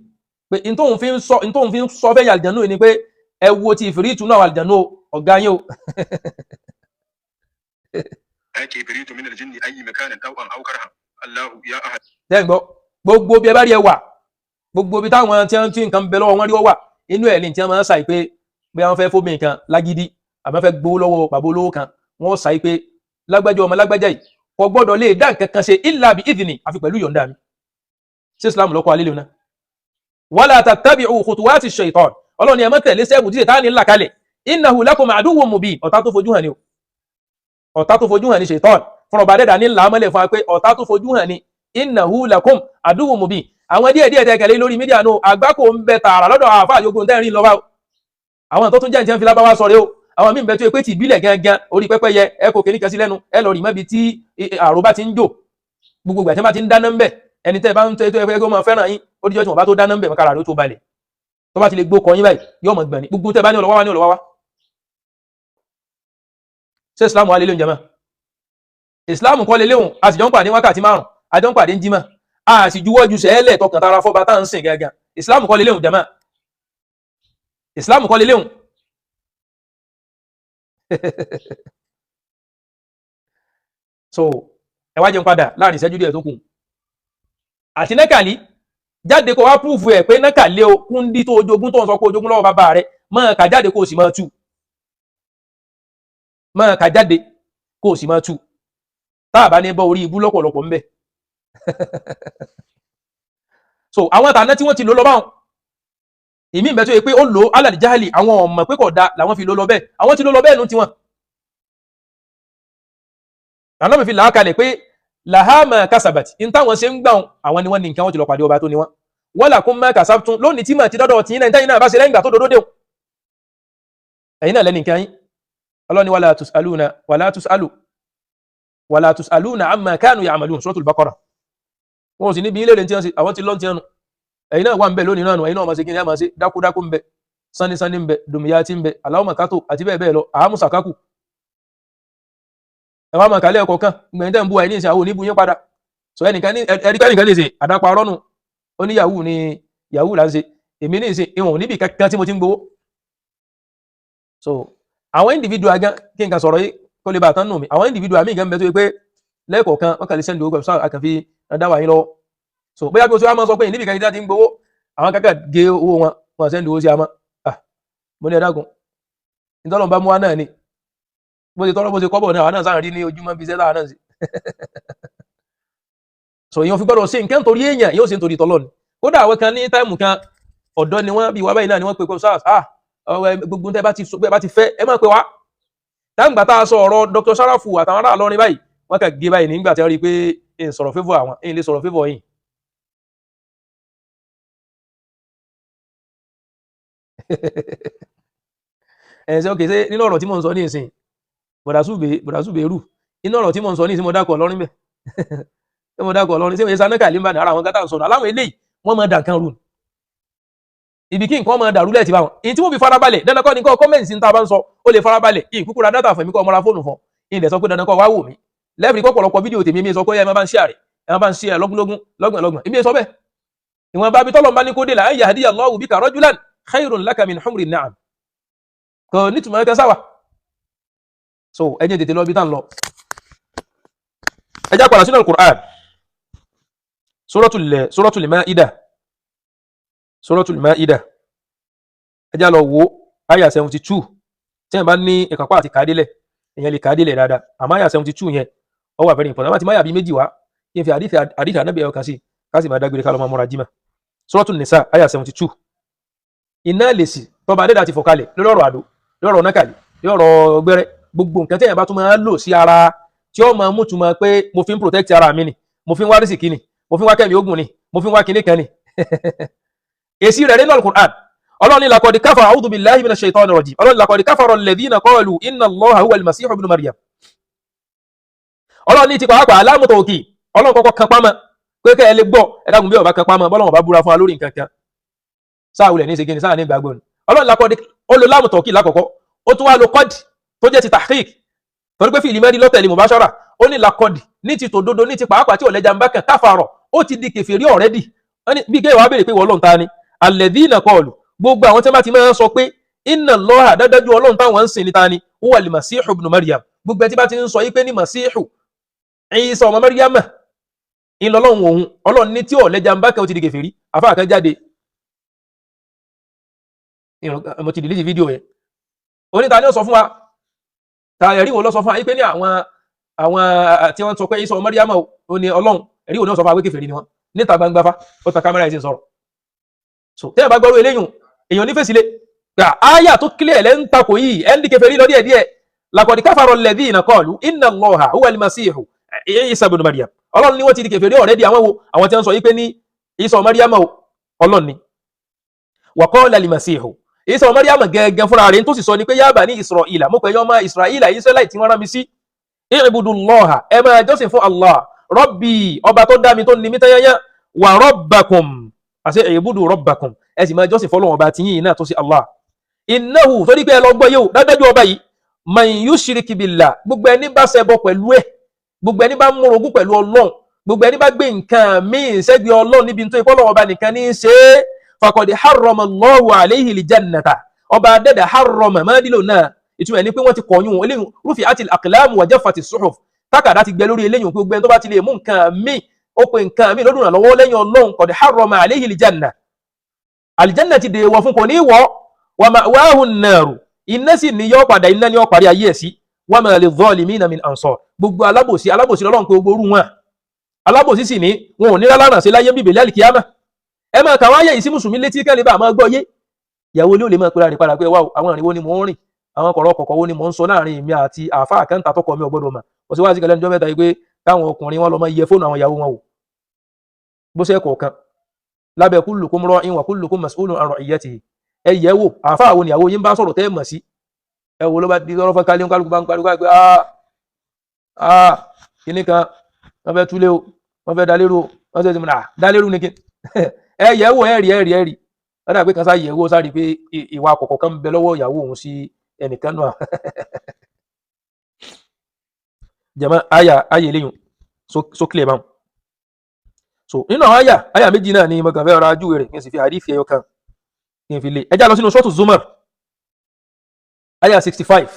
pé n tóun fi ń sọ n tóun fi ń sọ fẹ́ yà àlìjánu yìí ni pé ẹ wo ti ìfìrìtù náà àlìjánu o, ọ̀gá yín o. بحق إفريت من الجن أي مكان طوعا أو كرها. الله يا أهل Sẹ́yìn gbọ́. Gbogbo bí ẹ bá rí ẹ wà, gbogbo bí táwọn tí wọ́n ti nǹkan bẹ lọ́wọ́ wọn rí ọ wà inú ẹ̀ ní tí wọ́n máa ń ṣàì pé bí wọ́n fẹ́ fómi nǹkan lágídí àbí wọ́n fẹ́ gbowó lọ́wọ́ bàbá olówó kan, wọ́n ṣàì pé lágbájá ọmọ lágbájá yìí kò gbọ́dọ̀ lè dá nǹkan kan ṣe illa bi idhni, àfi pẹ̀lú yọ̀ǹda mi. Ṣé Islam lọ́kọ́ alẹ́ lónà? Wala tattabi'u khutuwati shaytan, Ọlọ́run ni ẹ má tẹ̀lé sẹ́ẹ̀bù tí Ṣètánì ńlá kalẹ̀. Innahu lakum aduwwun mubin, ọ̀tá tó fojú hàn ni o. Ọ̀tá tó fojú hàn ni ṣètọ́n fúnra ọba dẹ́dà ní ńlá mọ́lẹ̀ fún wa pé ọ̀tá tó fojú hàn ni. Innahu lakum aduwwun mubin. Àwọn díẹ̀ díẹ̀ tẹ̀kẹ̀lé lórí media nù, àgbákò ń bẹ tààrà lọ́dọ̀ àwọn àfáà yóò tẹ́rìn lọ́wọ́. Àwọn tó tún jẹ́ ìjẹun fi lábáwá sọ̀rọ̀ o. Àwọn míì ń bẹ tó yẹ pé ti ìbílẹ̀ gangan, orí pẹ́pẹ́yẹ ẹ kò kéní kan sí lẹ́nu, ẹ lọ rí mọ́bi tí àrò bá ti ń jò. Gbogbo ìgbà tí wọ́n bá ti ń dáná ń bẹ̀, ẹni tẹ́ ẹ bá ń tẹ́ tó yẹ kó máa fẹ́ràn yín, ó díjọ́ tí wọ́n bá tó dáná ń bẹ̀ mọ́kára rẹ̀ ó tó balẹ̀. Tó bá ti lè gbó kọ yín báyìí, yóò mọ̀ gbọ̀n ní gbogbo tẹ́ bá ní ọlọ́wá wá ní ọlọ́wá wá. Ṣé Islam wà lélẹ̀ jẹ́mọ́? Islam kọ́ lélẹ̀ òun. A sì jọ ń pàdé wákàtí 5, a jọ ń pàdé ń jímọ̀, a sì juwọ́ ju sẹ́ẹ̀lẹ̀ tọkàn tara fọ́ba tá à ń sìn gangan. Islam kọ́ lélẹ̀ òun jẹ́mọ́. Islam kọ́ leléhùn. So ẹ wá jẹun padà láàrin ìṣẹ́jú díẹ̀ tó kù. Àti nákàlí jáde kó wá púùfù ẹ̀ pé nákàlí o, kúndí tó ojogún tó ń sọ pé ojogún lọ́wọ́ bàbá rẹ̀, máa kà jáde kó o sì máa tú, máa kà jáde kó o sì máa tú, tá a bá ní bọ́ orí ibú lọ́pọ̀lọpọ̀ ńbẹ. So àwọn àtàná tí wọ́n ti lò lọ báwọn ìmí ìbẹ́ tó yẹ pé ó lò alàlìjáàlì, àwọn ọmọ pé kò da làwọn fi lò lọ bẹ́ẹ̀, àwọn ti lò lọ bẹ́ẹ̀ nu tiwọn. Lànà mi fi là á kalẹ̀ pé làhámà kásábàtì ní táwọn ṣe ń gbà wọn, àwọn ni wọ́n ní nǹkan, wọn ti lọ pàdé ọba tó ní wọn. Wọ́n là kún mọ́ kàsábtún lónìí tí mà ti dọ́dọ̀ tí náà táyìn náà bá ṣe lẹ́yìn ìgbà tó dodo dé o, ẹ̀yin náà lẹ́nu nǹkan yín. Ọlọ́ni wàlá tusaluna wàlá tusalu wàlá tusaluna amma kanu ya'malun, Suratul Baqara. Wọn ò sì níbi ilé rẹ̀ tí wọ́n ṣe, àwọn ti lọ́n ti ẹnu, ẹ̀yin náà wà ń bẹ lónìí náà nù, ẹ̀yin náà máa ṣe kí ni a máa ṣe, dákúdákú ń bẹ, sánísání ń bẹ, dòmíyàtì ń bẹ, aláwọ̀ màkátó àti bẹ́ẹ̀ bẹ́ẹ̀ lọ, àámùsàkákù. Ẹ wá máa kàlẹ́ ọkọ̀ kan gbẹ̀yìn tẹ́ ń bu àìní ìsìn àwọn oníbu yín padà. So ẹnìkan ní ẹ̀rí pé ẹnìkan ní ìsìn àdáparọ́ nù, ó ní yahoo ní yahoo là ń ṣe, èmi ní ìsìn ìwọ̀n níbi kankan tí mo ti ń gbowó. So àwọn individual gan, kí n kà sọ̀rọ̀ yìí kó lè bá àtàn nù mí, àwọn individual míì gan bẹ tó yẹ pé lẹ́ẹ̀kọ̀ọ̀kan wọ́n kàn lè send owó pẹ̀lú sáà àkànfi dáwà yín lọ́wọ́. So bóyá bí o ṣe wá máa sọ pé níbi kan tí ń gbowó, àwọn kankan gé owó wọn, wọn send owó sí àmọ́. Ah, mo ní ẹ dákun, ìtọ́lọ̀ bá mú wa náà ni, bó ṣe tọrọ bó ṣe kọ́bọ̀ náà, àwọn náà sáà rí ní ojúmọ́ bí sẹ́lá náà sí. So èèyàn fi gbọ́dọ̀ ṣe nǹkan nítorí èèyàn, yóò ṣe nítorí tọ́lọ́ ni. Kódà àwọn kan ní táìmù kan, ọ̀dọ́ ni wọ́n bí wá báyìí náà ni wọ́n pe kó SARS, ah, gbogbo tẹ́ bá ti fẹ́ ẹ máa pe wá. Táìmù gbà tá a sọ ọ̀rọ̀ Dr. Sharafu àtàwọn ará Ìlọrin báyìí, wọ́n kà gé báyìí nígbà tí wọ́n rí i pé ń sọ̀rọ̀ favour àwọn, ń lè sọ̀rọ̀ favour yìí. Ẹ̀ ṣe ok, ṣe nínú ọ̀rọ̀ tí mò ń sọ ní ìsìn bọ̀dàsúbẹ̀ rù, inú ọ̀rọ̀ tí mò ń sọ ní ìsìn mo dákọ̀ Ọlọ́rin bẹ̀, ṣé mo dákọ̀ Ọlọ́rin, ṣé mo ṣe sanáka lè ń bá ara àwọn gátà ń sọ̀rọ̀ aláwọ̀ eléyìí, wọ́n máa dà nǹkan rù ibi kí nǹkan máa dàrú lẹ́ẹ̀tì báwọn èyí tí wọ́n fi farabalẹ̀. Dandan kọ́ ni kọ́ kọ́mẹ̀ntì ní ta bá ń sọ, ó lè farabalẹ̀ ìkúkúra dátà fún mi kọ́ ọmọra fóònù fún ìdẹ̀ sọ pé dandan kọ́ wá wò mí lẹ́bìrì kọ́pọ̀lọpọ̀ fídíò tèmi mi sọ pé ẹ máa bá ń ṣe àrẹ, ẹ máa bá ń ṣe lọ́gúnlógún lọ́gbọ̀n lọ́gbọ̀n, èmi sọ bẹ́ẹ̀. Ìwọ̀n bá bí tọ́lọ̀ bá ní kó dé là ayé yahdiya Allahu bika rajulan khairun laka min humri na'am, kò nítumọ̀ ẹ̀kẹ́ sáwà. So ẹ jẹ́ tètè lọ bí tá ń lọ, ẹ já padà sínú Al-Qur'an, Suratul Ma'idah, Suratul Ma'idah, ẹ já lọ wo àyà 72. Tí ẹ̀ bá ní ìkápá àti kàdílẹ̀, èèyàn lè kàdílẹ̀ dáadáa, àmọ́ àyà 72 yẹn ó wà very important. Àti máyà bíi méjì wá kí n fi àdìsí ànábì ẹ̀yọ kan sí ká sì máa dágbére ká lọ máa múra jímà. Suratul Nisa àyà 72, iná lèsì tọba adéda ti fọ̀kalẹ̀ lórí ọ̀rọ̀ àdó, lórí ọ̀rọ̀ nákàlẹ̀, lórí ọ̀rọ̀ gbẹ́rẹ́, gbogbo nǹkan tí èèyàn bá tún máa lò sí ara tí ó máa mú túmọ̀ pé mo fi ń protect ara mi ni, mo fi ń wá rísìkí ni, mo fi ń wá kẹ́mi ogun ni, mo fi ń wá kinní kan ni. Èsì rẹ̀ nínú Al-Qur'an, Ọlọ́run ní laqad kafara, a'udhu billahi minash shaitani rajim, Ọlọ́run ní laqad kafara alladhina qalu inna Allaha huwa al-masihu ibnu Maryam. Ọlọ́run ní ti pàápàá alámùtọ̀ òkè, Ọlọ́run kọ́kọ́ kan pamọ́ pé kẹ́ ẹ lè gbọ́, ẹ dákun bí ọba kan pamọ́ bọ́lọ́run bá búra fún wa lórí nǹkan kan sáà wulẹ̀ ní ṣe kíni sáà ní gbàgbọ́ ni. Ọlọ́run laqad, ó lo lámùtọ̀ òkè lákọ̀ọ́kọ́, ó tún wá lo kọ́dì tó jẹ́ ti tahqiq, torí pé fìlì mẹ́rin lọ́tẹ̀lé mubashara, ó ní laqad ní ti tòdodo ní ti pàápàá tí ọ̀lẹ́jà ń bá kan káfàrọ̀, ó ti di kèfèrí already. Bí kéwàá wá béèrè pé wọ́n lọ́n ta ni alladhina qalu, gbogbo àwọn tí wọ́n bá ti máa ń sọ pé inna Allaha, dádájú Ọlọ́run táwọn ń sìn ní ta ni, huwa al-Masihu ibn Maryam, gbogbo ẹ tí bá ti ń sọ yí pé ní Masihu Isa ọmọ Maryama ìlọlọ́run òun, Ọlọ́run ní tí ọ̀lẹ́jà ń bá kan ó ti di kèfèrí. Àfáà kan jáde, mo ti delete fídíò yẹn, oníta ni ó sọ fún wa, ta ẹ̀rí wo ló sọ fún wa yí pé ní àwọn tí wọ́n sọ pé Isa ọmọ Maryama ó ní Ọlọ́run, ẹ̀rí wo ni ó sọ fún wa pé kèfèrí ni wọ́n níta gbangba fa, ó ta kámẹ́rà yìí sì ń sọ̀rọ̀. So tẹ́ ẹ bá gbọ́rú eléyùn, èèyàn ní fèsì lé gbà áyà tó kílẹ̀ lẹ́ ń takò yìí, ẹ̀ ń di kèfèrí lọ díẹ̀ díẹ̀. Laqad kafara alladhina qalu inna Allaha huwa al-masihu Isa ibn Maryam, Ọlọ́run ni wọ́n ti di kèfèrí already. Àwọn wo? Àwọn tí wọ́n sọ yìí pé ní Isa ọmọ Maryam Ọlọ́run ni. Wa qala al-masihu, Isa ọmọ Maryam gẹ́gẹ́ fúnra rẹ̀ tó sì sọ ni pé ya bani Isra'ila, mo pè yín ọmọ Isra'ila, Israẹli tí wọ́n rán mi sí, i'budullaha, ẹ máa jọ́sìn fún Allah Rabbi, ọba tó dá mi tó ní mi tẹ́yẹ́yẹ́, wa rabbakum, àṣẹ i'budu rabbakum, ẹ sì máa jọ́sìn fọ́lọ́run ọba tí yìnyín náà tó sí Allah. Innahu, torí pé ẹ lọ gbọ́ yóò dájú ọba yìí, man yushrik billah, gbogbo ẹni bá ṣẹbọ pẹ̀lú ẹ, gbogbo ẹni bá múrogún pẹ̀lú Ọlọ́run, gbogbo ẹni bá gbé nǹkan míì sẹ́gbẹ̀ẹ́ Ọlọ́run níbi tó ikọ́ Ọlọ́run ọba nìkan ní í ṣe é, faqad harrama Allahu alayhi al-jannata, Ọba dẹ́dà harrama mọ́dílò náà, ìtumọ̀ ẹ̀ ni pé wọ́n ti kọ̀yún eléyìn. Rufi àti àkìlámù wa jaffati suhuf, tákàdá ti gbẹ lórí eléyìn pé gbogbo ẹni tó bá ti lè mú nǹkan míì, ó pe nǹkan míì lọ́dún ìrànlọ́wọ́ lẹ́yìn Ọlọ́run, qad harrama alayhi aljanna, aljanna ti dèèwọ̀ fún, kò ní wọ̀. Wa ma'wahu an-naru, iná sì ní yọ́ padà, iná ní ó parí ayé ẹ̀ sí. Wa ma lidh-dhalimina min ansar. Gbogbo alábòsí, alábòsí lọ́lọ́run pé gbogbo orú wọn, alábòsí sì ní wọn ò ní lálàrán sí láyé bíbélì àlìkíyàmà. Ẹ máa kàwọn ayé yìí sí mùsùlùmí létí kẹ́lẹ́ bá máa gbọ́ yé. Ìyàwó ilé ò lè máa pera rẹ̀ padà pé wá o, àwọn ìrìnwó ni mò ń rìn, àwọn kọ̀rọ̀ kọ̀kọ̀ wo ni mò ń sọ láàrin mi àti àáfàá kẹ́ńtà tọkọ mi ò gbọ́dọ̀ mà. Kò sí wá sí kẹlẹ́ níjọ́ mẹ́ta yìí pé káwọn ọkùnrin wọn lọ máa yẹ fóònù àwọn ìyàwó wọn wò bó ṣe kọ̀ọ̀kan lábẹ́ kullukum ra'in wa kullukum mas'ulun an ra'iyatihi. Ẹ yẹ̀ wò, àáfàá wo ni ìyàwó yín bá sọ̀rọ̀ tẹ́ ẹ mọ̀ sí? Ẹ wo ló bá di lọ́rọ́ fún kálí, kálukú bá ń pariwo pé ah ah, kíní kan, wọ́n fẹ́ túlé o, wọ́n fẹ́ dalérú o, wọ́n ṣe ti mọ̀ dalérú ni kí ẹ yẹ̀ wò. Ẹ rí, ẹ rí, ẹ rí. Wọ́n dà pé kan sá yẹ̀ wò, sáré pé ìwà àkọ́kọ́ kan ń bẹ lọ́wọ́ ìyàwó òun sí ẹnìkan náà. Jama, aya aya eléyìn so clear báwọn. So nínú àwọn aya aya méjì náà ni mo kàn fẹ́ ra júwe rẹ̀, kí n sì fi àdífi ẹyọ kan kí n fi lé. Ẹ já lọ sínú Suratu Zumar, aya 65.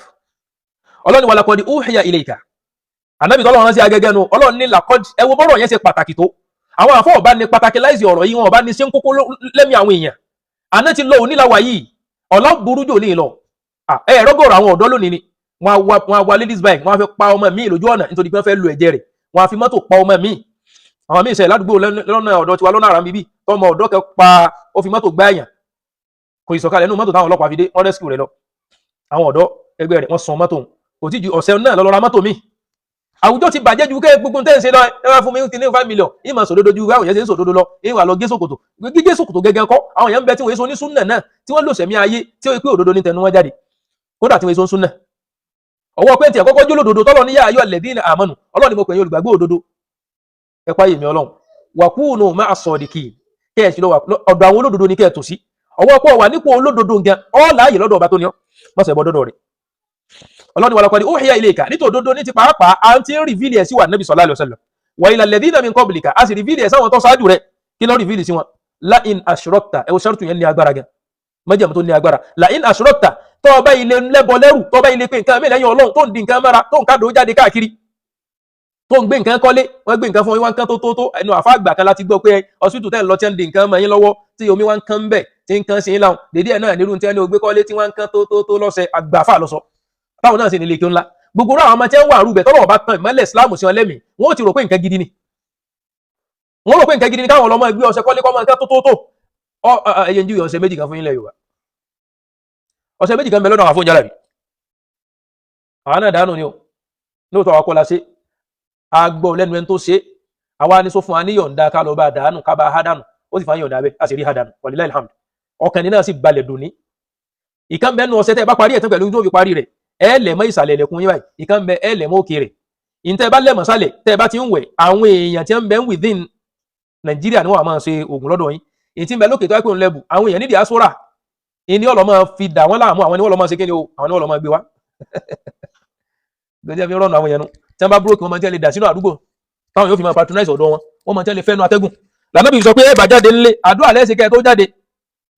Ọlọ́ni wa laqad uhiya ilayka. Ànábì tọ́lọ́run rán sí agẹ́gẹ́ nu. Ọlọ́run ní laqad. Ẹ wo bọ́rọ̀ yẹn ṣe pàtàkì tó. Àwọn àfọ́ ọba ní pàtàkì láìsí ọ̀rọ̀ yìí, wọn ọba ní ṣe ń kókó lẹ́mí àwọn èèyàn. Àná ti lọ, òní làwà yìí, ọ̀la burú jò ní lọ. Ẹ rọ́gọ̀rọ̀ àwọn ọ̀dọ́ lónìí ni wọ́n á wá ladies bike, wọ́n á fi pa ọmọ míì lójú ọ̀nà nítorí pé wọ́n fẹ́ lu ẹ̀jẹ̀ rẹ̀. Wọ́n á fi mọ́tò pa ọmọ míì. Àwọn míì ṣẹlẹ̀ ládùúgbò lọ́nà ọ̀dọ́ tiwa, lọ́nà àrà bíbí tọmọ ọ̀dọ́ kẹ pa, ó fi mọ́tò gbá èèyàn, kò ìsọ̀kalẹ̀ nínú mọ́tò táwọn ọlọ́pàá fi dé, wọ́n rescue rẹ̀ lọ. Àwọn ọ̀dọ́ ẹgbẹ́ rẹ̀ wọ́n san mọ́tò òun, kò tí ju ọ̀sẹ̀ náà lọ ra mọ́tò míì. Àwùjọ ti bàjẹ́ ju kẹ́ gbogbo tẹ́ ń ṣe lọ. Ẹ wá fún mi ní 5 million, yìí máa sòdodo ju báwọn yẹn ṣe ń sòdodo lọ. Yìí wà lọ gé sòkòtò, gígé sòkòtò gẹ́gẹ́ kọ́. Àwọn èèyàn ń bẹ tí wọ́n èso ní súnà náà, tí wọ́n lò sẹ̀mí ayé tí ó pé òdodo ní tẹnu wọn jáde, kódà tí wọ́n èso ń súnà. Ọwọ́ pé tí ẹ̀ kọ́kọ́ jó lòdodo tọ́lọ́ ní yá ayọ́ alladhina amanu. Ọlọ́run ni mo pè yín olùgbàgbọ́ òdodo, ẹ páyè mi Ọlọ́run, wa kunu ma'a sadiqin, kẹ́ ẹ̀ sì lọ wà ọ̀dọ̀ àwọn olódodo ní kẹ́ ẹ̀ tò sí. Ọwọ́ pọ̀ wà nípò olódodo nǹkan ọ́ láàyè lọ́dọ̀ ọba tó ní ọ́ mọ̀sẹ̀ bọ́ dọ́dọ̀ rẹ̀. Ọlọ́ni wa laqad uhiya ilayka, nítòdodo ní ti pàápàá à ń ti ń reveal ẹ̀ sí wa Nabi sallallahu alaihi wasallam, wa ila alladhina min qablika, a sì reveal ẹ̀ sáwọn tó ṣáájú rẹ̀. Kí ló reveal sí wọn? La in ashrakta. Ẹ̀ wò ṣàrùtù yẹn ní agbára gan, májẹ̀mú tó ní agbára. La in ashrakta, tó o bá ilé lẹ́bọ lẹ́rù, tó o bá ilé pé nǹkan mí lẹ́yìn Ọlọ́run, tó ń di nǹkan mára, tó ń kádò jáde káàkiri, tó ń gbé nǹkan kọ́lé, wọ́n gbé nǹkan fún yín, wọ́n kán tó tó tó ẹnu àfa àgbà kan láti gbọ́ pé hospital tẹ́ ń lọ tí ń di nǹkan mọ́ yín lọ́wọ́, tí omi wá ń kán bẹ̀, tí ń kán sí yín láwọn dédé ẹ̀ náà nírú tí wọ́n ní o gbé kọ́lé tí wọ́n ń kán tó tó tó lọ́sẹ̀. Àgbà àfa lọ́sọ táwọn náà sì ní ilé kí ó ńlá. Gbogbo àwọn ọmọ tí wọ́n wà rúbẹ̀ tọ́lọ́wọ́ bá tán ìmọ́lẹ̀ Ìsìlámù sí wọn lẹ́mìí, wọ́n ó ti rò pé nǹkan gidi ni. Wọ́n rò pé nǹkan gidi ni káwọn ọlọ́mọ ẹgbẹ́ ọṣẹ kọ́lé kọ́mọ nǹkan tó tó tó ọ. Ẹyẹ ń júwe ọṣẹ méjì kan fún yín lẹ̀ Yorùbá. Ọṣẹ méjì kan bẹ lọ́dọ̀ àwọn afọ́njálà bí àwọn náà dànù ni o. Lóòótọ́ àwọn akọ́lá ṣe a gbọ́ lẹ́nu ẹni tó ṣe, àwa ní sọ fún wa ní yọ̀ǹda ká lọ bá dànù, ká bá há dànù. Ó sì fa yọ̀ǹda bẹ́ẹ̀, a sì rí há dànù, walilahi alhamd. Ọkàn ní náà sì balẹ̀ dùn ní. Ìkan bẹ́ẹ̀ nu ọṣẹ tẹ́ ẹ bá parí ẹ̀ tán pẹ̀lú tó fi parí rẹ̀, ẹ lẹ̀ mọ́ ìsàlẹ̀ ilẹ̀kùn yín báyìí. Ìkan bẹ, ẹ lẹ̀ mọ́ òkè rẹ̀. Ìtẹ́ bá lẹ̀ mọ́ sálẹ̀, tẹ́ ẹ bá ti ń wẹ̀, àwọn èèyàn tí ń bẹ ń within Nàìjíríà ni wọ́n máa ṣe oògùn lọ́dọ̀ yín. Èyí tí ń bẹ lókè tó wá pé òun lẹ́bù àwọn èèyàn ní diaspora, ìní ọ̀lọ́ máa fi dà wọ́n láàmú. Àwọn ni wọ́n lọ́ máa ṣe kí ni o, àwọn ni wọ́n lọ́ máa gbé wá gbẹdẹ fi rọrùn àwọn èèyàn nu. Tí wọ́n bá búròkì, wọ́n máa ń tẹ́lẹ̀ dà sínú àdúgbò táwọn yóò fi máa patronize ọ̀dọ̀ wọn, wọ́n máa ń tẹ́lẹ̀ fẹ́nu atẹ́gùn. Lànà bí sọ pé ẹ bá jáde ńlé, àdúrà lẹ́sìn kẹ́ ẹ tó jáde: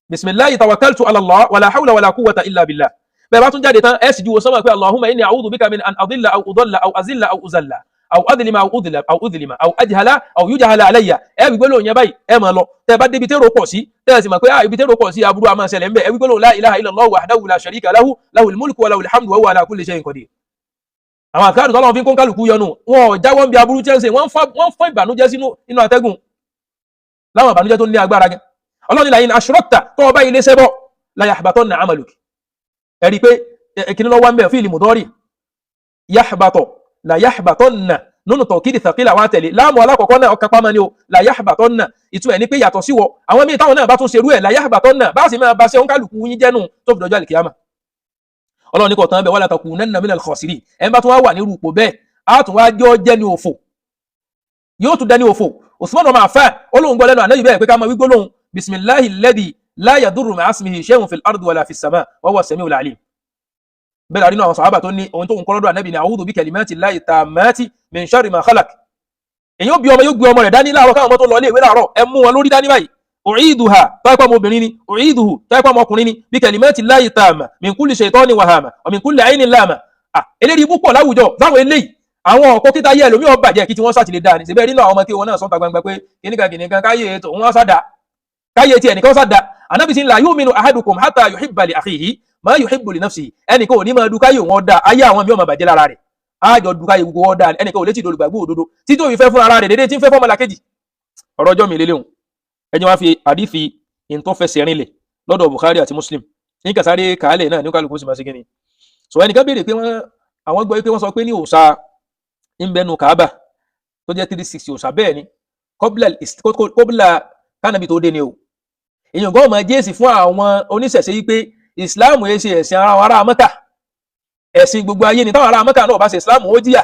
bisimilahi tawakkaltu ala Allah, wàlá hawla wàlá quwwata illa billah. Bẹ́ẹ̀ bá tún jáde tán, ẹ sì ju sọ́mọ̀ pé allahumma inni a'udhu bika min an adilla aw udalla aw azilla aw uzalla aw adlima aw udlima aw udlima aw ajhala aw yujhala alayya. Ẹ wí gbólóhùn yẹn báyìí, ẹ máa lọ. Tẹ́ bá débi tẹ́rọ pọ̀ sí, tẹ́ ẹ sì mọ̀ pé ibi tẹ́rọ pọ̀ sí, aburú a máa ṣẹlẹ̀ ńbẹ̀, ẹ wí gbólóhùn la ilaha illallah wahdahu la sharika lahu, lahul mulku wa lahul hamdu wa huwa ala kulli shay'in qadir. Àwọn àkáàdù tọ́lọ́run fi ń kó kálukú yọnu, wọn ò jáwọ́ ń bi aburú tí ń ṣe. Wọ́n fọ́n ìbànújẹ́ sínú inú atẹ́gùn, láwọn ìbànújẹ́ tó ní agbára gan. Ọlọ́run ní la in ashrakta, tó o bá ilé ṣẹbọ, la yahbatanna amaluk. Ẹ̀rí pé kíní lọ́wọ́ ń bẹ̀? Fíìlì mudari yahbatọ̀, la yahbatanna, nínú tọ̀kìdì thaqila wá tẹ̀lé láàmú alákọ̀ọ́kọ́ náà, ọkà pamọ́ ni o. La yahbatanna, ìtumọ̀ ẹ̀ ní pé yàtọ̀ sí wọ àwọn míì táwọn náà bá tún ṣerú ẹ̀, la yahbatanna, bá sì máa ba ṣe òǹkàlùkù yín jẹ́nu tó fi dọjọ́ àlìkìyàmà. Ọlọ́run ní kò tán bẹ́ẹ̀, wala takunanna minal khasirin. Ẹ̀ ń bá tún wá wà ní irú ipò bẹ́ẹ̀, á tún wá jọ́ jẹ́ ní òfò, yóò tún dẹni òfò. Usman ọmọ àfẹ́ olóhùn gbọ́ lẹ́nu ànábì bẹ́ẹ̀ pé ká máa wí gbólóhùn bisimilahi alladhi la yadurru ma'a ismihi shay'un fil ardi wala fis sama wa huwa as-sami'ul alim. Bẹ́ẹ̀ la rí nínú àwọn sàhábà tó ní ohun tó ń kọ́ lọ́dọ̀ ànábì ní a'udhu bi kalimati llahi tammati min sharri ma khalaq. Èyí ó bí ọmọ, yóò gbé ọmọ rẹ̀ dání láàárọ̀, káwọn ọmọ tó lọ ilé ìwé láàárọ̀, ẹ mú wọn lórí dání báyìí. U'iduha tọ́pọ̀ ọmọbìnrin ni, u'iduhu tọ́pọ̀ ọmọkùnrin ni, bí kalimati llahi tamma min kulli shaytani wahama wa min kulli aynin lama. Eléyìí ibú pọ̀ láwùjọ fáwọn eléyìí. Àwọn ọ̀kọ́ kíta yẹ ẹlòmíì ọba jẹ́ kí tí wọ́n sàtìlẹ̀ dáa ní síbẹ̀ nínú àwọn ọmọ kí wọn náà sọ́ta gbangba pé kìnìkan kìnìkan káyé ètò wọn sádà káyé tí ẹnìkan sádà. Anábì sí la yu'minu ahadukum hatta yuhibba li akhihi ma yuhibbu li nafsihi. Ẹnìkan ò ní máa du káyé wọn dá, ayé àwọn mi ò máa bàjẹ́ lára rẹ̀, àjọ du káyé gbogbo wọn dá. Ẹnìkan ò létí ìdolùgbàgbọ́ òdodo títí òfin fẹ́ fún ara rẹ̀ dédé tí ń fẹ́ fọ́mọlàkejì. Ọ̀rọ̀ ọjọ́ mi lélẹ́hùn ẹni wá fi àdífi ìntọ́fẹsẹ̀ rinlẹ̀ lọ́dọ̀ Bukhari àti Muslim ní kàsáré kàálẹ̀ náà ní kálukú sì máa ṣe kíni. So ẹnìkan béèrè pé wọ́n àwọn gbọ́ pé wọ́n sọ pé ní òòṣà ń bẹnu Kaaba tó jẹ́ 360 òòṣà. Bẹ́ẹ̀ ni, kọ́bílà kánàbì tó dé ni o. Èèyàn gan máa jẹ́sì fún àwọn oníṣẹ̀ṣe yìí pé Islam yìí ṣe ẹ̀sìn ara àwọn ará Mẹ́kà, ẹ̀sìn gbogbo ayé ni. Táwọn ará Mẹ́kà náà bá ṣe Islam, ó jìyà.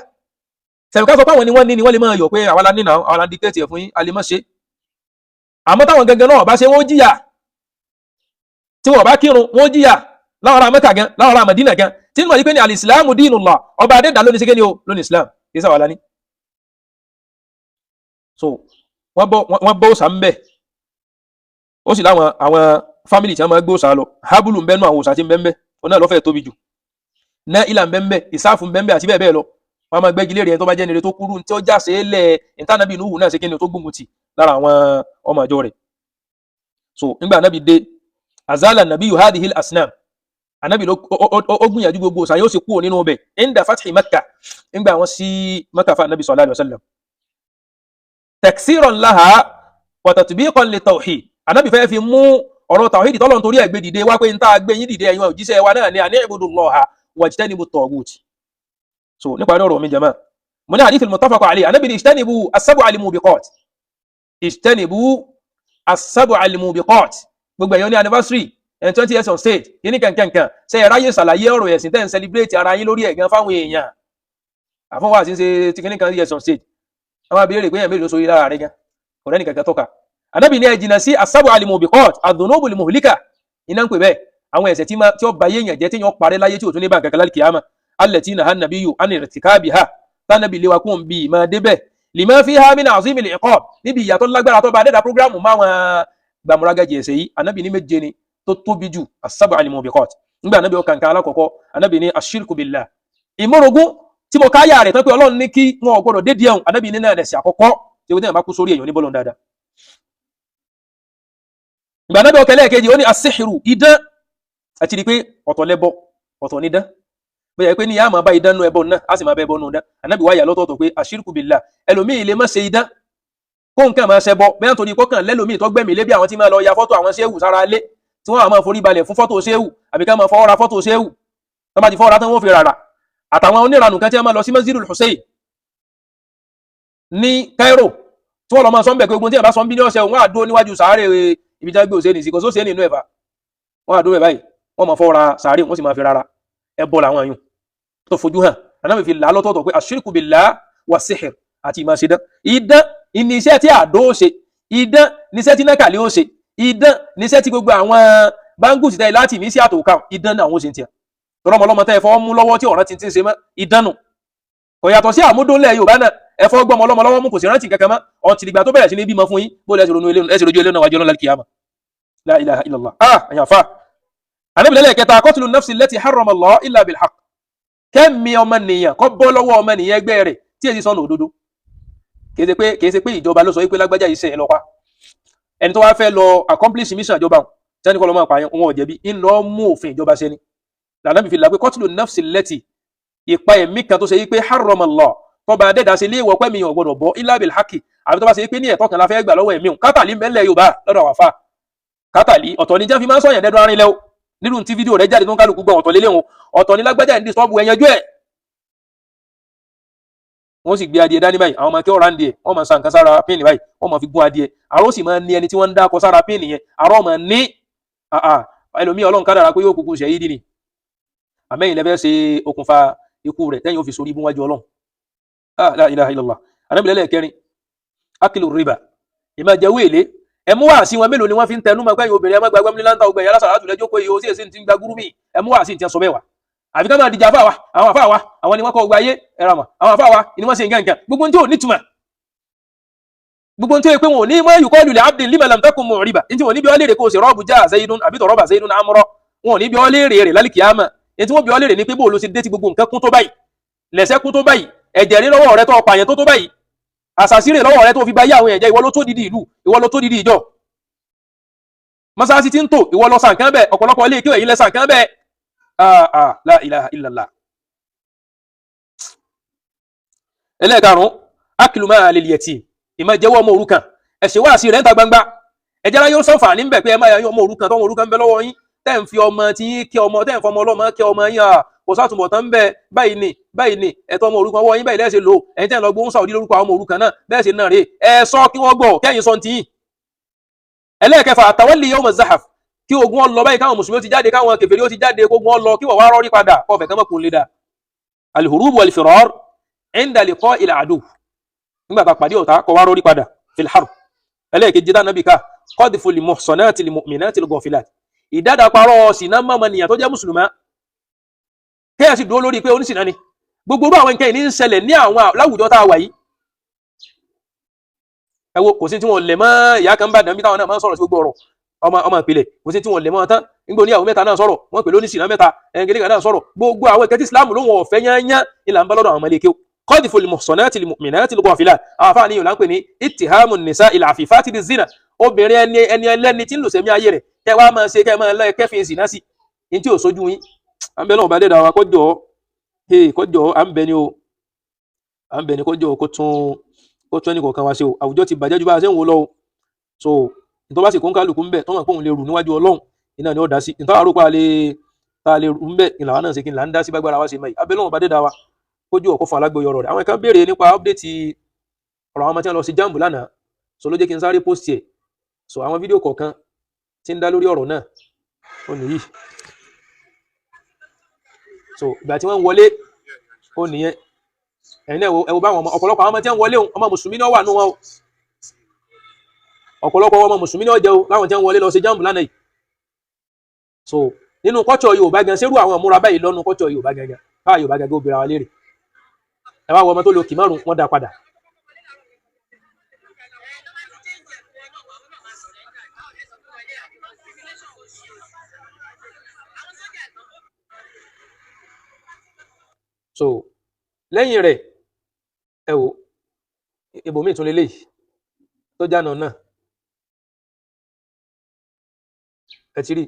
Sẹ̀míkà sọ pé àwọn ni wọ́n ní ni wọ́n lè máa yọ̀ pé àwa la ní náà, àwa la ń dictate ẹ̀ fún yín, a lè má ṣe. Àmọ́ táwọn gangan náà bá ṣe, wọ́n jìyà. Tí wọ́n bá kírun, wọ́n jìyà, láwọn ará Mẹ́kà gan, láwọn ará Mẹ́dínà gan. Tí wọ́n yí pé ní alìsìláàmù dinullah, ọba adẹ́dà lónìí ṣe ni o lónìí Islam, kì í sáwà lání. So wọ́n bọ́ òòṣà ń bẹ̀, ó sì láwọn àwọn fámìlì tí wọ́n máa gbé òòṣà lọ. Hábùlù ń bẹ́nu àwọn òòṣà tí ń bẹ́ ń bẹ́, òun náà lọ́fẹ̀ẹ́ tóbi jù ná, ìlà ń bẹ́ ń bẹ́, ìsáàfù ń bẹ́ ń bẹ́ àti bẹ́ẹ̀ bẹ́ẹ̀ lọ. Wọ́n máa gbẹ́gi léèrè ẹni tó bá jẹ́ nire tó kúrú tí ó já sí lẹ̀ ìtànàbí Nuhu náà ṣe kí ni tó gbógun tì lára àwọn ọmọ ìjọ rẹ̀. So nígbà anábì dé, azala nabi hadhihi al-asnam, anabi ló ó gbìyànjú gbogbo òòṣà yóò sì kúrò nínú ọbẹ̀ inda fathi Makkah, nígbà wọn sí Makkah fa anabi sallallahu alaihi wasallam, taksiran laha wa tatbiqan li tawhid. Anabi fẹ́ fi mú ọ̀rọ̀ tawhid tọ́lọ̀ nítorí ẹ̀ gbé dìde wá pé n tá gbé yín dìde, ẹ̀yin òjíṣẹ́ wa náà ni àní ibudullaha wajtanibu taghut. So nípa ọ̀rọ̀ mi jama, mo ní hadith al-muttafaq alayhi, anabi ní ijtanibu as-sab'a al-mubiqat, ijtanibu as-sab'a al-mubiqat. Gbogbo ẹ̀yọ́ ní anniversary and 20 years on stage kíní kankankan ṣe ẹ ráyè ṣàlàyé ọ̀rọ̀ ẹ̀sìn tẹ́ ń celebrate ara yín lórí ẹ̀gán fáwọn èèyàn? Àfọwọ́ àti ṣe ti kíní kan years on stage, àwọn abéèrè pé èèyàn mélòó sórí lára rẹ̀ gan, ọ̀rẹ́ nìkan kan tọ́ka. Ànábì ní ẹ jìnnà sí as-sab'a al-mubiqat, adh-dhunubu al-muhlika, iná ń pè bẹ́ẹ̀, àwọn ẹ̀ṣẹ̀ tí ó ba yéèyàn jẹ́, tí yàn parẹ́ láyé, tí ò tún ní bá nǹkan kan lálẹ́ kìámà, allati naha an-nabiyyu an irtikabiha, tánàbì léwa kún bí ìmọ̀ débẹ̀, lima fiha min azimil iqab, níbi ìyàtọ̀ lágbára tó bá dẹ́dà prógrámù máwọn gbàmúrágàjì ẹ̀ṣẹ̀ yìí. Ànábì ní méje ni tó tóbi jù, as-sab'a al-mubiqat. Nígbà anábì ọkàn kan alákọ̀ọ́kọ́, anábì ní ashirku billah, ìmọ̀rogún tí mo káyà rẹ̀ tán pé Ọlọ́run ní kí wọn ò gbọdọ̀ dédìí ẹ̀hún. Anábì ní náà ẹ̀sìn àkọ́kọ́ tí wọ́n bá kú sórí èèyàn ní bọ́lọ̀ dáadáa. Ìgbà anábì ọkàn lẹ́ẹ̀kejì, ó ní as-sihru, idán. Àti rí pé ọ̀tọ̀ lẹ́bọ, ọ̀tọ̀ ní dán, bóyá pé ní yá máa bá idán nú ẹbọ náà, á sì máa bá ẹbọ nú dán. Anábì wáyà lọ́tọ̀ọ̀tọ̀ pé ashirku billah, ẹlòmíì lè má ṣe idán kó nǹkan máa ṣẹbọ bẹ́ẹ̀ nítorí kọ́kàn lẹ́lòmíì tó gbẹ̀mí lé, bí àwọn tí máa lọ ya fọ́tò àwọn ṣéwù sára lé, tí wọ́n á máa forí balẹ̀ fún fọ́tò ṣéwù, àbí ká máa fọwọ́ ra fọ́tò ṣéwù, tó bá ti fọwọ́ ra tán wọ́n fi rárá, àtàwọn oníranù kan tí wọ́n máa lọ sí Masjidul Hussein ní Cairo, tí wọ́n lọ máa sọ ń bẹ̀ pé ogun tí wọ́n bá sọ ń bí ní ọ̀sẹ̀, òun á dúró níwájú sàárè ibi tí wọ́n gbé Hussein sí, kò sóṣèé nínú ẹ̀fà, wọ́n á dúró bẹ̀ báyìí, wọ́n máa fọwọ́ ra sàárè, wọ́n sì máa fi rárá. Ẹbọ làwọn àyùn tó fojú hàn. Ànábì fi là á lọ́tọ̀ọ̀tọ̀ pé ashirku billah wa sihr àti ìmáa ṣe dán. Idán ìníṣẹ́ tí àdó ó ṣe, idán níṣẹ́ tí nákàlẹ́ ó ṣe, idán níṣẹ́ tí gbogbo àwọn báńgùsì tẹ́ láti mí sí àtòkà, idán náà àwọn ó ṣe ń tiẹ̀ tọrọmọlọmọ tẹ́ ẹ fọwọ́ mú lọ́wọ́ tí ọ̀ràn ti ń ṣe mọ́, idán nù. Kò yàtọ̀ sí àmúdólẹ̀ Yorùbá náà, ẹ fọ́ gbọ́mọ ọlọ́mọ lọ́wọ́ mú, kò sí rántí kankan mọ́ ọ̀n tìgbà tó bẹ̀rẹ̀ sí ní bímọ fún yín. Bó lẹ́sẹ̀ ronú ẹsẹ̀ rojú ilé náà wájú ọlọ́lá kìyàmà. La ilaha illallah. Ah, ẹ̀yàn fa ànábìlẹ̀ kẹta, qatlu nafsi allati harrama Allah illa bil haqq, kẹ́mi ọmọnìyàn kọ́ bọ́ lọ́wọ́ ọmọnìyàn ẹgbẹ́ rẹ̀ tí èsì sọnù òdodo. Kìí ṣe pé ìjọba ló sọ wípé lágbájá iṣẹ́ ẹ lọ pa ẹni tó wá fẹ́ lọ accomplish mission ìjọba òun sẹ́ni kọ́ lọ́ máa pààyàn, òun ò jẹ̀bi, ń lọ mú òfin ìjọba ṣe ni. Lànà fífi là pé qatlu nafsi allati, ìpa ẹ̀mí kan tó ṣe wípé harrama Allah, tọba adẹ́dà ṣe léèwọ̀ pẹ́mi ò gbọ́dọ̀ bọ́, illa bil haqqi, àbí tó bá ṣe wípé ní ẹ̀tọ́ kan la fẹ́ gbà lọ́wọ́ ẹ̀mí òun. Kátàlí mẹ́lẹ̀ Yorùbá lọ́dọ̀ àwọn àfa kátàlí ọ̀tọ̀ ni jẹ́ fi máa ń sọ̀yàn dẹ́dọ̀ arin lẹ́wọ̀ nínú tí fídíò rẹ̀ jáde tó ń kálukú gbọ́. Ọ̀tọ̀ lélẹ̀ wọn, ọ̀tọ̀ ní lágbájá ní sọ́ọ̀bù ẹ̀yẹnjú ẹ̀. Wọ́n sì gbé adìẹ dání báyìí, àwọn ọmọ akẹ́ ọ̀rá ń diẹ, wọ́n máa sa nǹkan sára píìnì báyìí, wọ́n máa fi gún adìẹ, àrò sì máa ní ẹni tí wọ́n ń dákọ sára píìnì yẹn, àrò máa ní ẹlòmíì. Ọlọ́run kádàrá pé yóò kúkú ṣẹ̀yídì ni, àmẹ́yìn lẹ́fẹ́ ṣe okùnfà ikú rẹ̀ tẹ́yìn ó fi sórí ibú wájú Ọlọ́run. La ilaha illallah. Anábìlẹ̀ kẹrin, akilu riba, ìmọ̀ jẹ́ wéèlé. Ẹmú wá sí wọn mélòó ni wọ́n fi ń tẹnu mọ́ pẹ́yìn obìnrin, ẹ má gbàgbé ní láńtà ọgbẹ̀yìn alásàrà àtúlẹ̀ jókòó yìí ó sì èsì ti ń gba gúrúmì. Ẹmú wá sí ti sọ bẹ́ẹ̀ wá, àfi ká máa dìjà àfáà wa, àwọn àfáà wa, àwọn ni wọ́n kọ́ ọgbà ayé ẹ̀rọ mọ̀, àwọn àfáà wa ni wọ́n ṣe nǹkan nǹkan gbogbo tí ò nítumọ̀. Gbogbo tí ó yẹ pé wọn ò ní mọ́ yùkọ́ lulẹ̀ abdin lima lam takun mu'riba, ní tí wọn ní bí ọ léèrè kó o sì rọ́ọ̀bù já zaydun àbí tọ̀rọ̀bà zaydun amúrọ̀, wọn ò ní bí ọ léèrè rẹ̀ lálìkìyàmà. Ní tí wọ́n bí ọ léèrè ní pé bó ló ṣe dé tí gbogbo nǹkan kún tó báyìí, lẹ̀ṣẹ̀ kún tó báyìí, ẹ̀jẹ̀ rí lọ́wọ́ rẹ tó pààyàn tó tó báyìí, àṣàṣírè lọ́wọ́ rẹ tó fi bá yá àwọn ẹ̀jẹ̀, ìwọ ló tó didi ìlú, ìwọ ló tó didi ìjọ, mọ́sáàsì tí ń tò, ìwọ lọ sàn kán bẹ́ẹ̀, ọ̀pọ̀lọpọ̀ ilé ìkéwẹ̀ yìí lẹ sàn kán bẹ́ẹ̀. La ilaha illallah. Ẹlẹ́ẹ̀karùn-ún, akilu máa lil yatim, ìmọ̀ jẹ́wọ́ ọmọ òrukàn, ẹ̀ṣẹ̀ wá sí rẹ̀ ń ta gbangba, ẹ̀jẹ̀ ara yóò sànfàní ńbẹ̀ pé ẹ máa yan ọmọ òrukàn tọmọ òrukàn ń bẹ lọ́wọ́ yín, tẹ́ ń fi ọmọ tí yín kí ọmọ, tẹ́ ń fọmọ ọlọ́mọ kí ọmọ yín, kò sátúbọ̀ tán bẹ́ẹ̀, báyìí ni báyìí ni ẹ̀tọ́ ọmọ òrukàn ọwọ́ yín báyìí lẹ́sẹ̀ lò, ẹ̀yin tẹ́ ń lọ gbóhùn Saudi lórúkọ àwọn ọmọ òrukàn náà bẹ́ẹ̀ sì náà rèé, ẹ sọ kí wọ́n gbọ́ kẹ́yìn sọ tiyín. Ẹlẹ́ẹ̀kẹfà, àtàwọ́lì yawm az-zahaf, kí ogun ọlọ báyìí, káwọn mùsùlùmí ó ti jáde, káwọn kèfèrí ó ti jáde, kógun ọlọ, kí wọ́n wá rọ́rí padà kọfẹ̀ kán mọ́kùn lé dáa. Al-hurub wal-firar inda liqa'il adu, nígbà tá a pàdé ọ̀tá kọ wá rọ́rí padà fil harb. Ẹlẹ́ẹ̀kejì tá nàbì ká qadhfu l-muhsanati l-mu'minati l-ghafilat, ìdádàparọ́ sìnà mọ́mọ́ nìyà tó jẹ́ mùsùlùmá, kéèyàn sì dúró lórí pé onísìnà ni. Gbogbo irú àwọn nǹkan yìí ní ń ṣẹlẹ̀ ní àwọn láwùjọ tá a wà yìí. Ẹ wo, kò sí tí wọn lè mọ ìyá kan bá dàbí táwọn náà máa ń sọ̀rọ̀ sí gbogbo ọ̀rọ̀ ọmọ ọmọ ìpìlẹ̀, kò sí tí wọn lè mọ tán. Nígbà oníyàwó mẹ́ta náà sọ̀rọ̀, wọn pè lóníṣìnà mẹ́ta, ẹnìkejì náà sọ̀rọ̀, gbogbo àwọn ìkẹtí Islam ló wọn ọ̀fẹ́ yányán ìlà ń bá lọ́dọ̀ àwọn ọmọ ilé kéwú. Qadhfu l-muhsanati l-mu'minati l-ghafilat, àwọn afáàní yòó là ń pè ní ittihamu an-nisa'i al-'afifati biz-zina, obìnrin ẹni ẹni ẹlẹ́ni tí ń lò sẹ́mi ayé rẹ̀, kẹ́ wá máa ṣe kẹ́ máa lọ kẹ́fìn zina sí ní tí ò sójú yín. À ń bẹ lọ́wọ́ bá dẹ́dàá wa kọjọ́, kọjọ́, à ń bẹ ní o, à ń bẹ ní kọjọ́, kó tún ẹnì kọ̀ọ̀kan wá ṣe o. Àwùjọ ti bàjẹ́ ju bá a ṣe ń wò lọ o. So nítorí bá sì kó ń kálukú ń bẹ̀ tó mọ̀ pé òun lè rù níwájú Ọlọ́run, iná ni ó dá sí. Nítorí àròpá lè tá a lè rù ń bẹ̀ ìlànà náà ṣe kí n là ń dá sí bágbára wa ṣe mọ̀ yìí. Abẹ́ lọ́wọ́ bá dẹ́dàá wa kójú ọ̀kọ́ fún alágbèyọ ọ̀rọ̀ rẹ̀. Àwọn kan béèrè nípa update ọ̀rọ̀ àwọn ọmọ tí wọ́n lọ sí jambu lánàá, so ló jẹ́ kí n sáré post ẹ̀. So àwọn fídíò kọ̀ọ̀kan tí ń dá lórí ọ̀rọ̀ náà ó nìyí. So ìgbà tí wọ́n ń wọlé ó nìyẹn. Ẹ̀yin náà ẹ wo báwọn ọmọ, ọ̀pọ̀lọpọ̀ àwọn ọmọ tí wọ́n wọlé ọmọ mùsùlùmí náà wà nù wọn o, ọ̀pọ̀lọpọ̀ ọmọ mùsùlùmí náà jẹ́ o láwọn tí wọ́n wọlé lọ sí jambu lánàá yìí. So nínú kọ́tsọ̀ Yorùbá gan, ṣerú àwọn ìmúra báyìí lọ́nu kọ́tsọ̀ Yorùbá gangan, káà Yorùbá gangan obìnrin wa léèrè. Ẹ wá wo ọmọ tó lo kìmárùn, wọ́n dá padà. So lẹ́yìn rẹ̀ ẹ wò ibòmíì tún lélẹ́yìí tó jáná náà, ẹ ti rí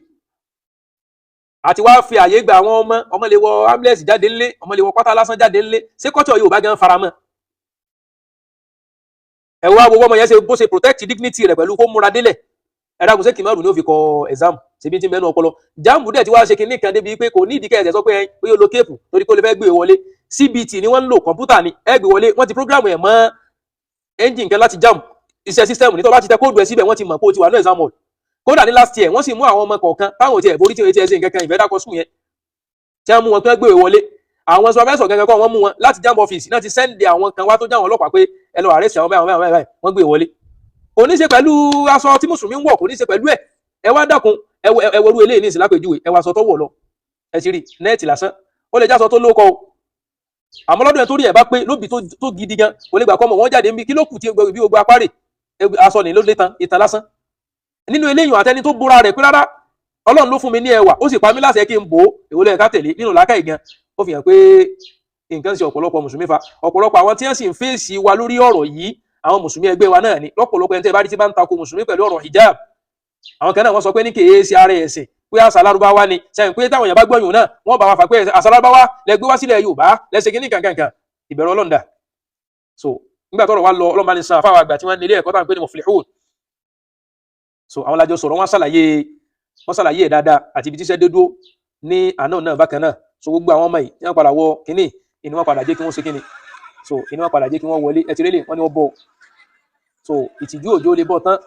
àti wá fi àyè gba àwọn ọmọ, ọmọ lè wọ ambulance jáde ńlé, ọmọ lè wọ pátá lásán jáde ńlé. Ṣé kọ́tọ̀ Yorùbá gan faramọ́? Ẹ wá wo ọmọ yẹn ṣe bó ṣe protect dignity rẹ̀ pẹ̀lú kó múra délẹ̀. Ẹ dákun, ṣé kìmọ́rù ni ó fi kọ exam? Ṣebí tí mẹ́nu ọpọlọ jáàmù dẹ̀ tí wàá ṣe kinní kan débi pé kò ní ìdíkẹ́ ẹ̀sẹ̀ sọ pé ẹ pé ó lo kéèpù torí pé ó lè fẹ́ gbé wọlé. CBT ni wọ́n ń lò, kọ̀ǹpútà ni ẹ gbé wọlé, wọ́n ti program ẹ̀ mọ́ engine kan láti jam iṣẹ́ system ní tó bá ti tẹ kóòdù ẹ síbẹ̀, wọ́n ti mọ̀ pé ó ti wà ní exam hall. Kódà ní last year wọ́n sì mú àwọn ọmọ kọ̀ọ̀kan táwọn ò tiẹ̀ borí tí wọ́n ti ẹ̀ ṣe nǹkan kan ìfẹ́ dákọ̀ sùn yẹn tí wọ́n mú wọn pé gbé wọlé. Àwọn supervisor gangan kọ́ wọ́n mú wọn láti jamb office náà ti send àwọn kan wá tó jáwọn ọlọ́pàá pé ẹ lọ arrest àwọn báyìí báyìí báyìí, wọ́n gbé wọlé. Kò ní ṣe pẹ̀lú aṣọ tí mùsùlùmí ń wọ̀, kò ní ṣe pẹ̀lú ẹ̀. Ẹ wá dákun, ẹ wọrú eléyìí ní ìsìn lápèjúwe, ẹ wá aṣọ tó wọ̀ lọ, ẹ ti rí nẹ́ẹ̀tì lásán, ó lè jásọ tó lóko o. Àmọ́ lọ́dún yẹn tó rí ẹ̀ bá pé lóbi tó gidi gan kò lè gbà kọ́ mọ̀ wọ́n jáde níbi kí ló kù tí bí gbogbo apárè aṣọ ní ló lé tan ìtàn lásán. Nínú eléyìí àtẹni tó bóra rẹ̀ pé rárá Ọlọ́run ló fún mi ní ẹwà ó sì pa mí láṣẹ kí n bò ó, èwo lẹ́yìn ká tẹ̀lé nínú làákàyè gan, ó fi hàn pé nǹkan ṣe ọ̀pọ̀lọpọ̀ mùsùlùmí fa. Ọ̀pọ̀lọpọ̀ àwọn tí wọ́n sì ń fèsì wa lórí ọ̀rọ̀ yìí àwọn mùsùlùmí ẹgbẹ́ wa náà ni. Lọ́pọ̀lọpọ̀ ẹni tẹ́ bá rí tí bá ń tako mùsùlùmí pẹ̀lú ọ̀rọ̀ hijab, àwọn kan náà wọ́n sọ pé ní kèé ṣe ara ẹ̀sìn pé àṣà lárúbáwá ni. Sẹ́yìn pé táwọn èèyàn bá gbọ́yùn náà wọ́n bá wa fà pé àṣà lárúbáwá lẹ gbé wá sílẹ̀ Yorùbá lẹ́sẹ̀ kínní kankankan, ìbẹ̀rù Ọlọ́run dà. So nígbà tọ́rọ̀ wa lọ, Ọlọ́run bá ní san àfáwọn àgbà tí wọ́n ní ilé ẹ̀kọ́ tá à ń pè ní muflihun. So àwọn lajọ sọ̀rọ̀, wọ́n ṣàlàyé ẹ̀ dáadáa àti ibi tíṣẹ́ dé dúró ní àná náà bákan náà. So gbogbo àwọn ọmọ yìí tí wọ́n padà wọ kínní inú wọn padà jẹ́ kí wọ́n ṣe kínní, so inú wọn padà jẹ́ kí wọ́n wọlé. Ẹ ti rélé wọ́n ní wọ́n bọ̀. So ìtìjú òjò lè bọ̀ tán.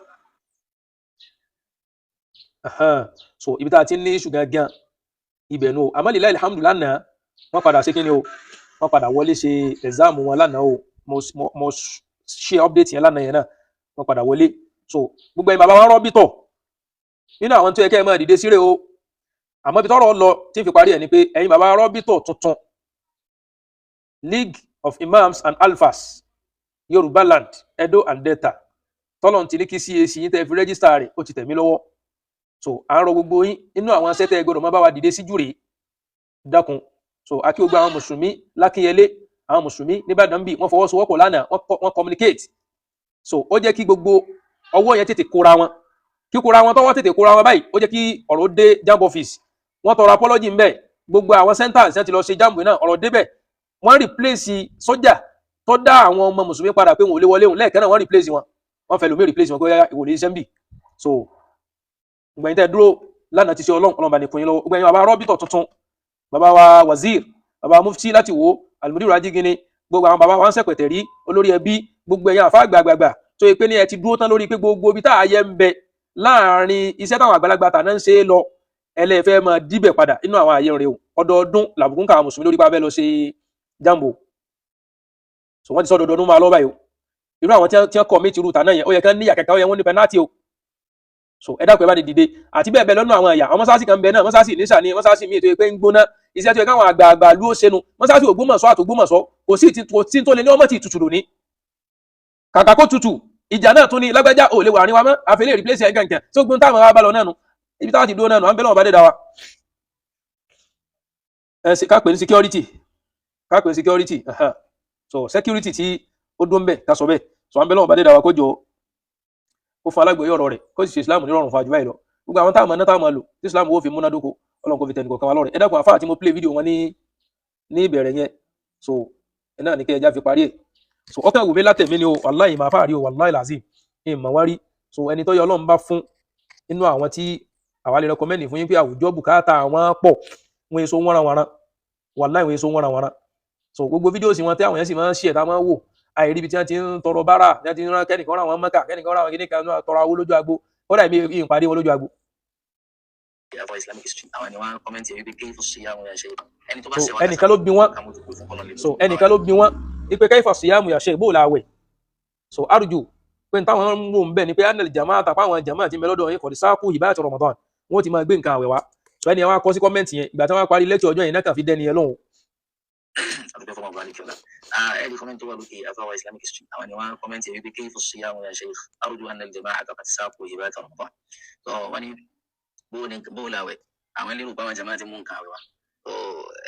So ibi tá a ti ní iṣu gangan ibẹ̀ nù o. Àmọ́ lillahi alhamdu lánàá wọ́n padà ṣe kínní o, wọ́n padà wọlé ṣe exam wọn lánàá o. Mo ṣe update yẹn lánàá yẹn náà, wọ́n padà wọlé. So gbogbo ẹ̀yin bàbá wa rọ́bì tọ̀ nínú àwọn tó yẹ kẹ́ ẹ máa dìde síre o. Àmọ́ ibi tọ́rọ̀ lọ tí n fi parí ẹ̀ ni pé ẹ̀yin bàbá rọ́bì tọ̀ tuntun, League of Imams and Alfas, Yorùbá Land, Edo and Delta, Tọ́lọ̀ ti ní kí CAC yín tẹ́ fi register rẹ̀ ó ti tẹ̀ mí lọ́wọ́. So à ń rọ gbogbo yín inú àwọn sẹ́tẹ̀ gbọdọ̀ má bá wa dìde síjú rèé, dákun. So àkí gbogbo àwọn mùsùlùmí lákínyẹlé, àwọn mùsùlùmí nìbàdàn bí wọ́n fọwọ́sowọ́pọ̀ lánàá, wọ́n communicate. So ó jẹ́ kí gbogbo ọwọ́ yẹn tètè kóra wọn, kíkóra wọn tọwọ́ tètè kóra wọn báyìí, ó jẹ́ kí ọ̀rọ̀ dé JAMB office. Wọ́n tọrọ apology ńbẹ̀. Gbogbo àwọn centers ti lọ ṣe JAMB náà, ọ̀rọ̀ débẹ̀, wọ́n replace sọ́jà tó dá àwọn ọmọ mùsùlùmí padà pé wọn ò lè wọlé òun lẹ́ẹ̀kan náà. Wọ́n replace wọn, wọ́n fẹ́ lómi replace wọn pé ìwòlè iṣẹ́ ń bì. So gbẹ̀yìn tẹ́ dúró lánàá ti ṣe Ọlọ́run, Ọlọ́run bá ní kún yín lọ́wọ́. Gbẹ̀yìn bàbá rọ́bìtọ̀ tuntun, bàbá wa wazir, bàbá mufti láti wo alimudiru ajígini, gbogbo àwọn bàbá wa ń sẹ̀pẹ̀tẹ̀ rí olórí ẹbí, gbogbo ẹ̀yin àfa àgbààgbà tó yẹ pé ní ẹ ti dúró tán lórí pé gbogbo ibi tá a yẹ ń bẹ láàrin iṣẹ́ táwọn àgbàlagbà tà náà ń ṣe é lọ, ẹlẹ́fẹ́ máa díbẹ̀ padà inú àwọn ààyè rẹ̀ o. Ọdọọdún làbùkún káwọn mùsùlùmí lórí pa abẹ́ lọ ṣe JAMB. So wọ́n ti sọ ọdọọdún máa lọ báyìí o. Irú àwọn tí wọ́n kọ̀ mí ti rú tà náà yẹn, ó yẹ kán níyà kẹkẹ, ó yẹ wọ́n ní pẹ́nátì o. So ẹ dákun, ẹ bá ní dìde àti bẹ́ẹ̀ bẹ́ẹ̀ lọ́nà àwọn ẹ̀yà. Àwọn mọ́sáàsì kan bẹ náà, mọ́sáàsì nísà ní mọ́sáàsì míì tó yẹ pé ń gbóná, iṣẹ́ tó yẹ káwọn àgbààgbà ló ṣẹnu. Mọ́sáàsì Ògbómọ̀ṣọ́ àtògbómọ̀ṣọ́ kò sí tí tó lé ní ọmọ tí tutù lónìí. Kàkà kó tutù, ìjà náà tún ní lágbájá ò lè wà ní wa mọ́, àfẹlẹ́ replace ẹ̀ kankan. Tó gbóhùn táwọn ará bá lọ náà nu ibi táwọn ti dúró náà nù, à ń bẹ́ lọ́wọ́ bá dé da wa. Ẹ ká pè ní security, ká pè ní security. So security tí ó dún bẹ́ẹ̀, ká sọ bẹ́ẹ̀. So à ń bẹ́ lọ́wọ́ bá dé da wa, kó jọ ó fún alágbèé ọ̀rọ̀ rẹ̀, kó sì ṣe Islam nírọ̀rùn fún àjùbáyìí lọ. Gbogbo àwọn táwọn náà táwọn lò tí Islam wo fi múnádóko, Ọlọ́run kò fi tẹnìkọ̀ọ̀kan wa lọ́rẹ̀. Ẹ dákun, àfáà tí mo play video wọn ní ìbẹ̀rẹ̀ yẹn, so ẹ náà ní kí ẹja fi parí ẹ̀. So ọkàn wù mí látẹ̀mí ni o, wàláì máa fáàrí o, wàláì làzim ìmọ̀ wá rí. So ẹni tó yẹ Ọlọ́run bá fún inú àwọn tí àwa lè recommend fún yín pé àwùjọ bùkátà àwọn pọ̀, wọn èso wọ́nranwọ̀nran, wàláì wọn èso wọ́nranwọ̀nran. So gbogbo fídíò sí wọn tí àwọn yẹn sì máa ń ṣe ẹ̀ tá máa ń wò, àìrí ibi tí wọ́n ti ń tọrọ bárà, tí wọ́n ti ń rán kẹ́nìkan rán àwọn mọ́kà, kẹ́nìkan rán àwọn kìnìkan náà tọrọ owó lójú agbo, kódà èmi ìpàdé wọn lójú agbo. So ẹnìkan ló bí wọn, so ẹnìkan ló bí wọn ipe kayfa siyamu ya sheikh, bó la wẹ̀. So arju pé táwọn ń wò ń bẹ̀ ni pé anal jama àtàpá àwọn jama ti mẹ́lọ́dọ̀ yín kọ̀dí sáàkù ìbáyàtọ̀ Ramadan, wọ́n ti máa gbé nǹkan àwẹ̀ wá. So ẹni àwọn akọ sí comment yẹn ìgbà tí wọ́n parí lẹ́tọ̀ ọjọ́ yẹn náà kàn fi dẹ́ni yẹn lóhùn. Adúpẹ́ fún ọba àlekíọ́lá. Ẹ̀rí comment tó wà lókè, afáwa Islamic history, àwọn ni wọ́n comment yẹn wípé kayfa siyamu ya sheikh, arju anna al-jama'ata qad saqu hibata Ramadan. So wọ́n ní bó làwẹ̀, àwọn lérò pé àwọn jama ti mú nǹkan àwẹ̀ wá. So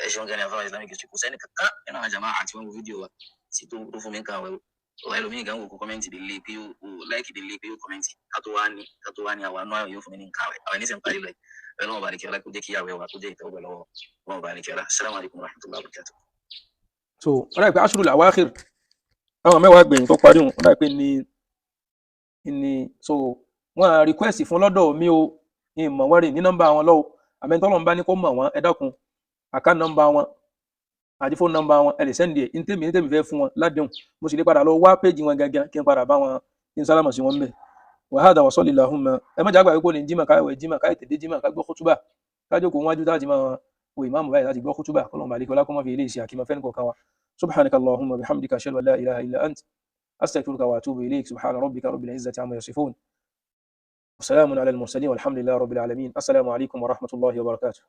ẹ ṣeun gan ni afáwa Islamic history, kò sẹ́ni kankan nínú àwọn jama àti wọn wo fídíò wa sí tó fún mi nǹkan àwẹ̀ o. Ẹlòmíì gan wò kó comment dé lé pé ó like dé lé pé ó comment, ká tó wá ní àwọn àánú àwẹ̀ yóò fún mi ní nǹkan àwẹ̀. Àwọn ẹni sẹ́ ń parí lọ ẹ̀ lọ́wọ́ bá àlekíọ́lá, kó jẹ́ kí àwẹ̀ wa kó jẹ́ ìtẹ́wọ́gbà lọ́wọ́ lọ́wọ́ bá àlekíọ́lá. Assalamu alaikum warahmatullahi wabarakatuh. So wọ́n dà pé ashrul awakhir, àwọn mẹ́wàá gbẹ̀yìn tó parí wọn, wọ́n dà pé ní so wọ́n á request fún lọ́dọ̀ mi o, ní ìmọ̀ wọ́n rè ní nọ́mbà wọn lọ́wọ́. Àmẹ́ńtọ́lọ́ ń bá ní kó mọ̀ wọ́n, ẹ dákun, account nọ́mbà wọn àti fóònù nọ́mbà wọn, ẹ lè send ẹ̀ ní tèmi, ní tèmi fẹ́ fún wọn ládéhùn. Mo sì lè padà lọ wá péjì wọn gangan kí n padà bá wọn, kí n sálámà sí wọn bẹ́ẹ̀. Wàhádà wà sọ́lì làhùnmá. Ẹ má jágbà wípé ní jimá káyọ̀ jimá káyọ̀ tètè jimá ká gbọ́ kútúbà, kájókòó wájú tá a ti máa wo ìmáàmù báyìí láti gbọ́ kútúbà. Kọ́lọ́mù àlekọ́ lákọ́ má fi ilé ìṣe àkímọ́ fẹ́ni kọ̀ọ̀kan wa. Subhanaka allahumma bihamdika, ashhadu an la ilaha illa ant, astaghfiruka wa atubu ilayk. Subhana rabbika rabbil izzati amma yasifun wa salamun ala al mursalin, walhamdulillahi rabbil alamin. Assalamu alaikum wa rahmatullahi wa barakatuh.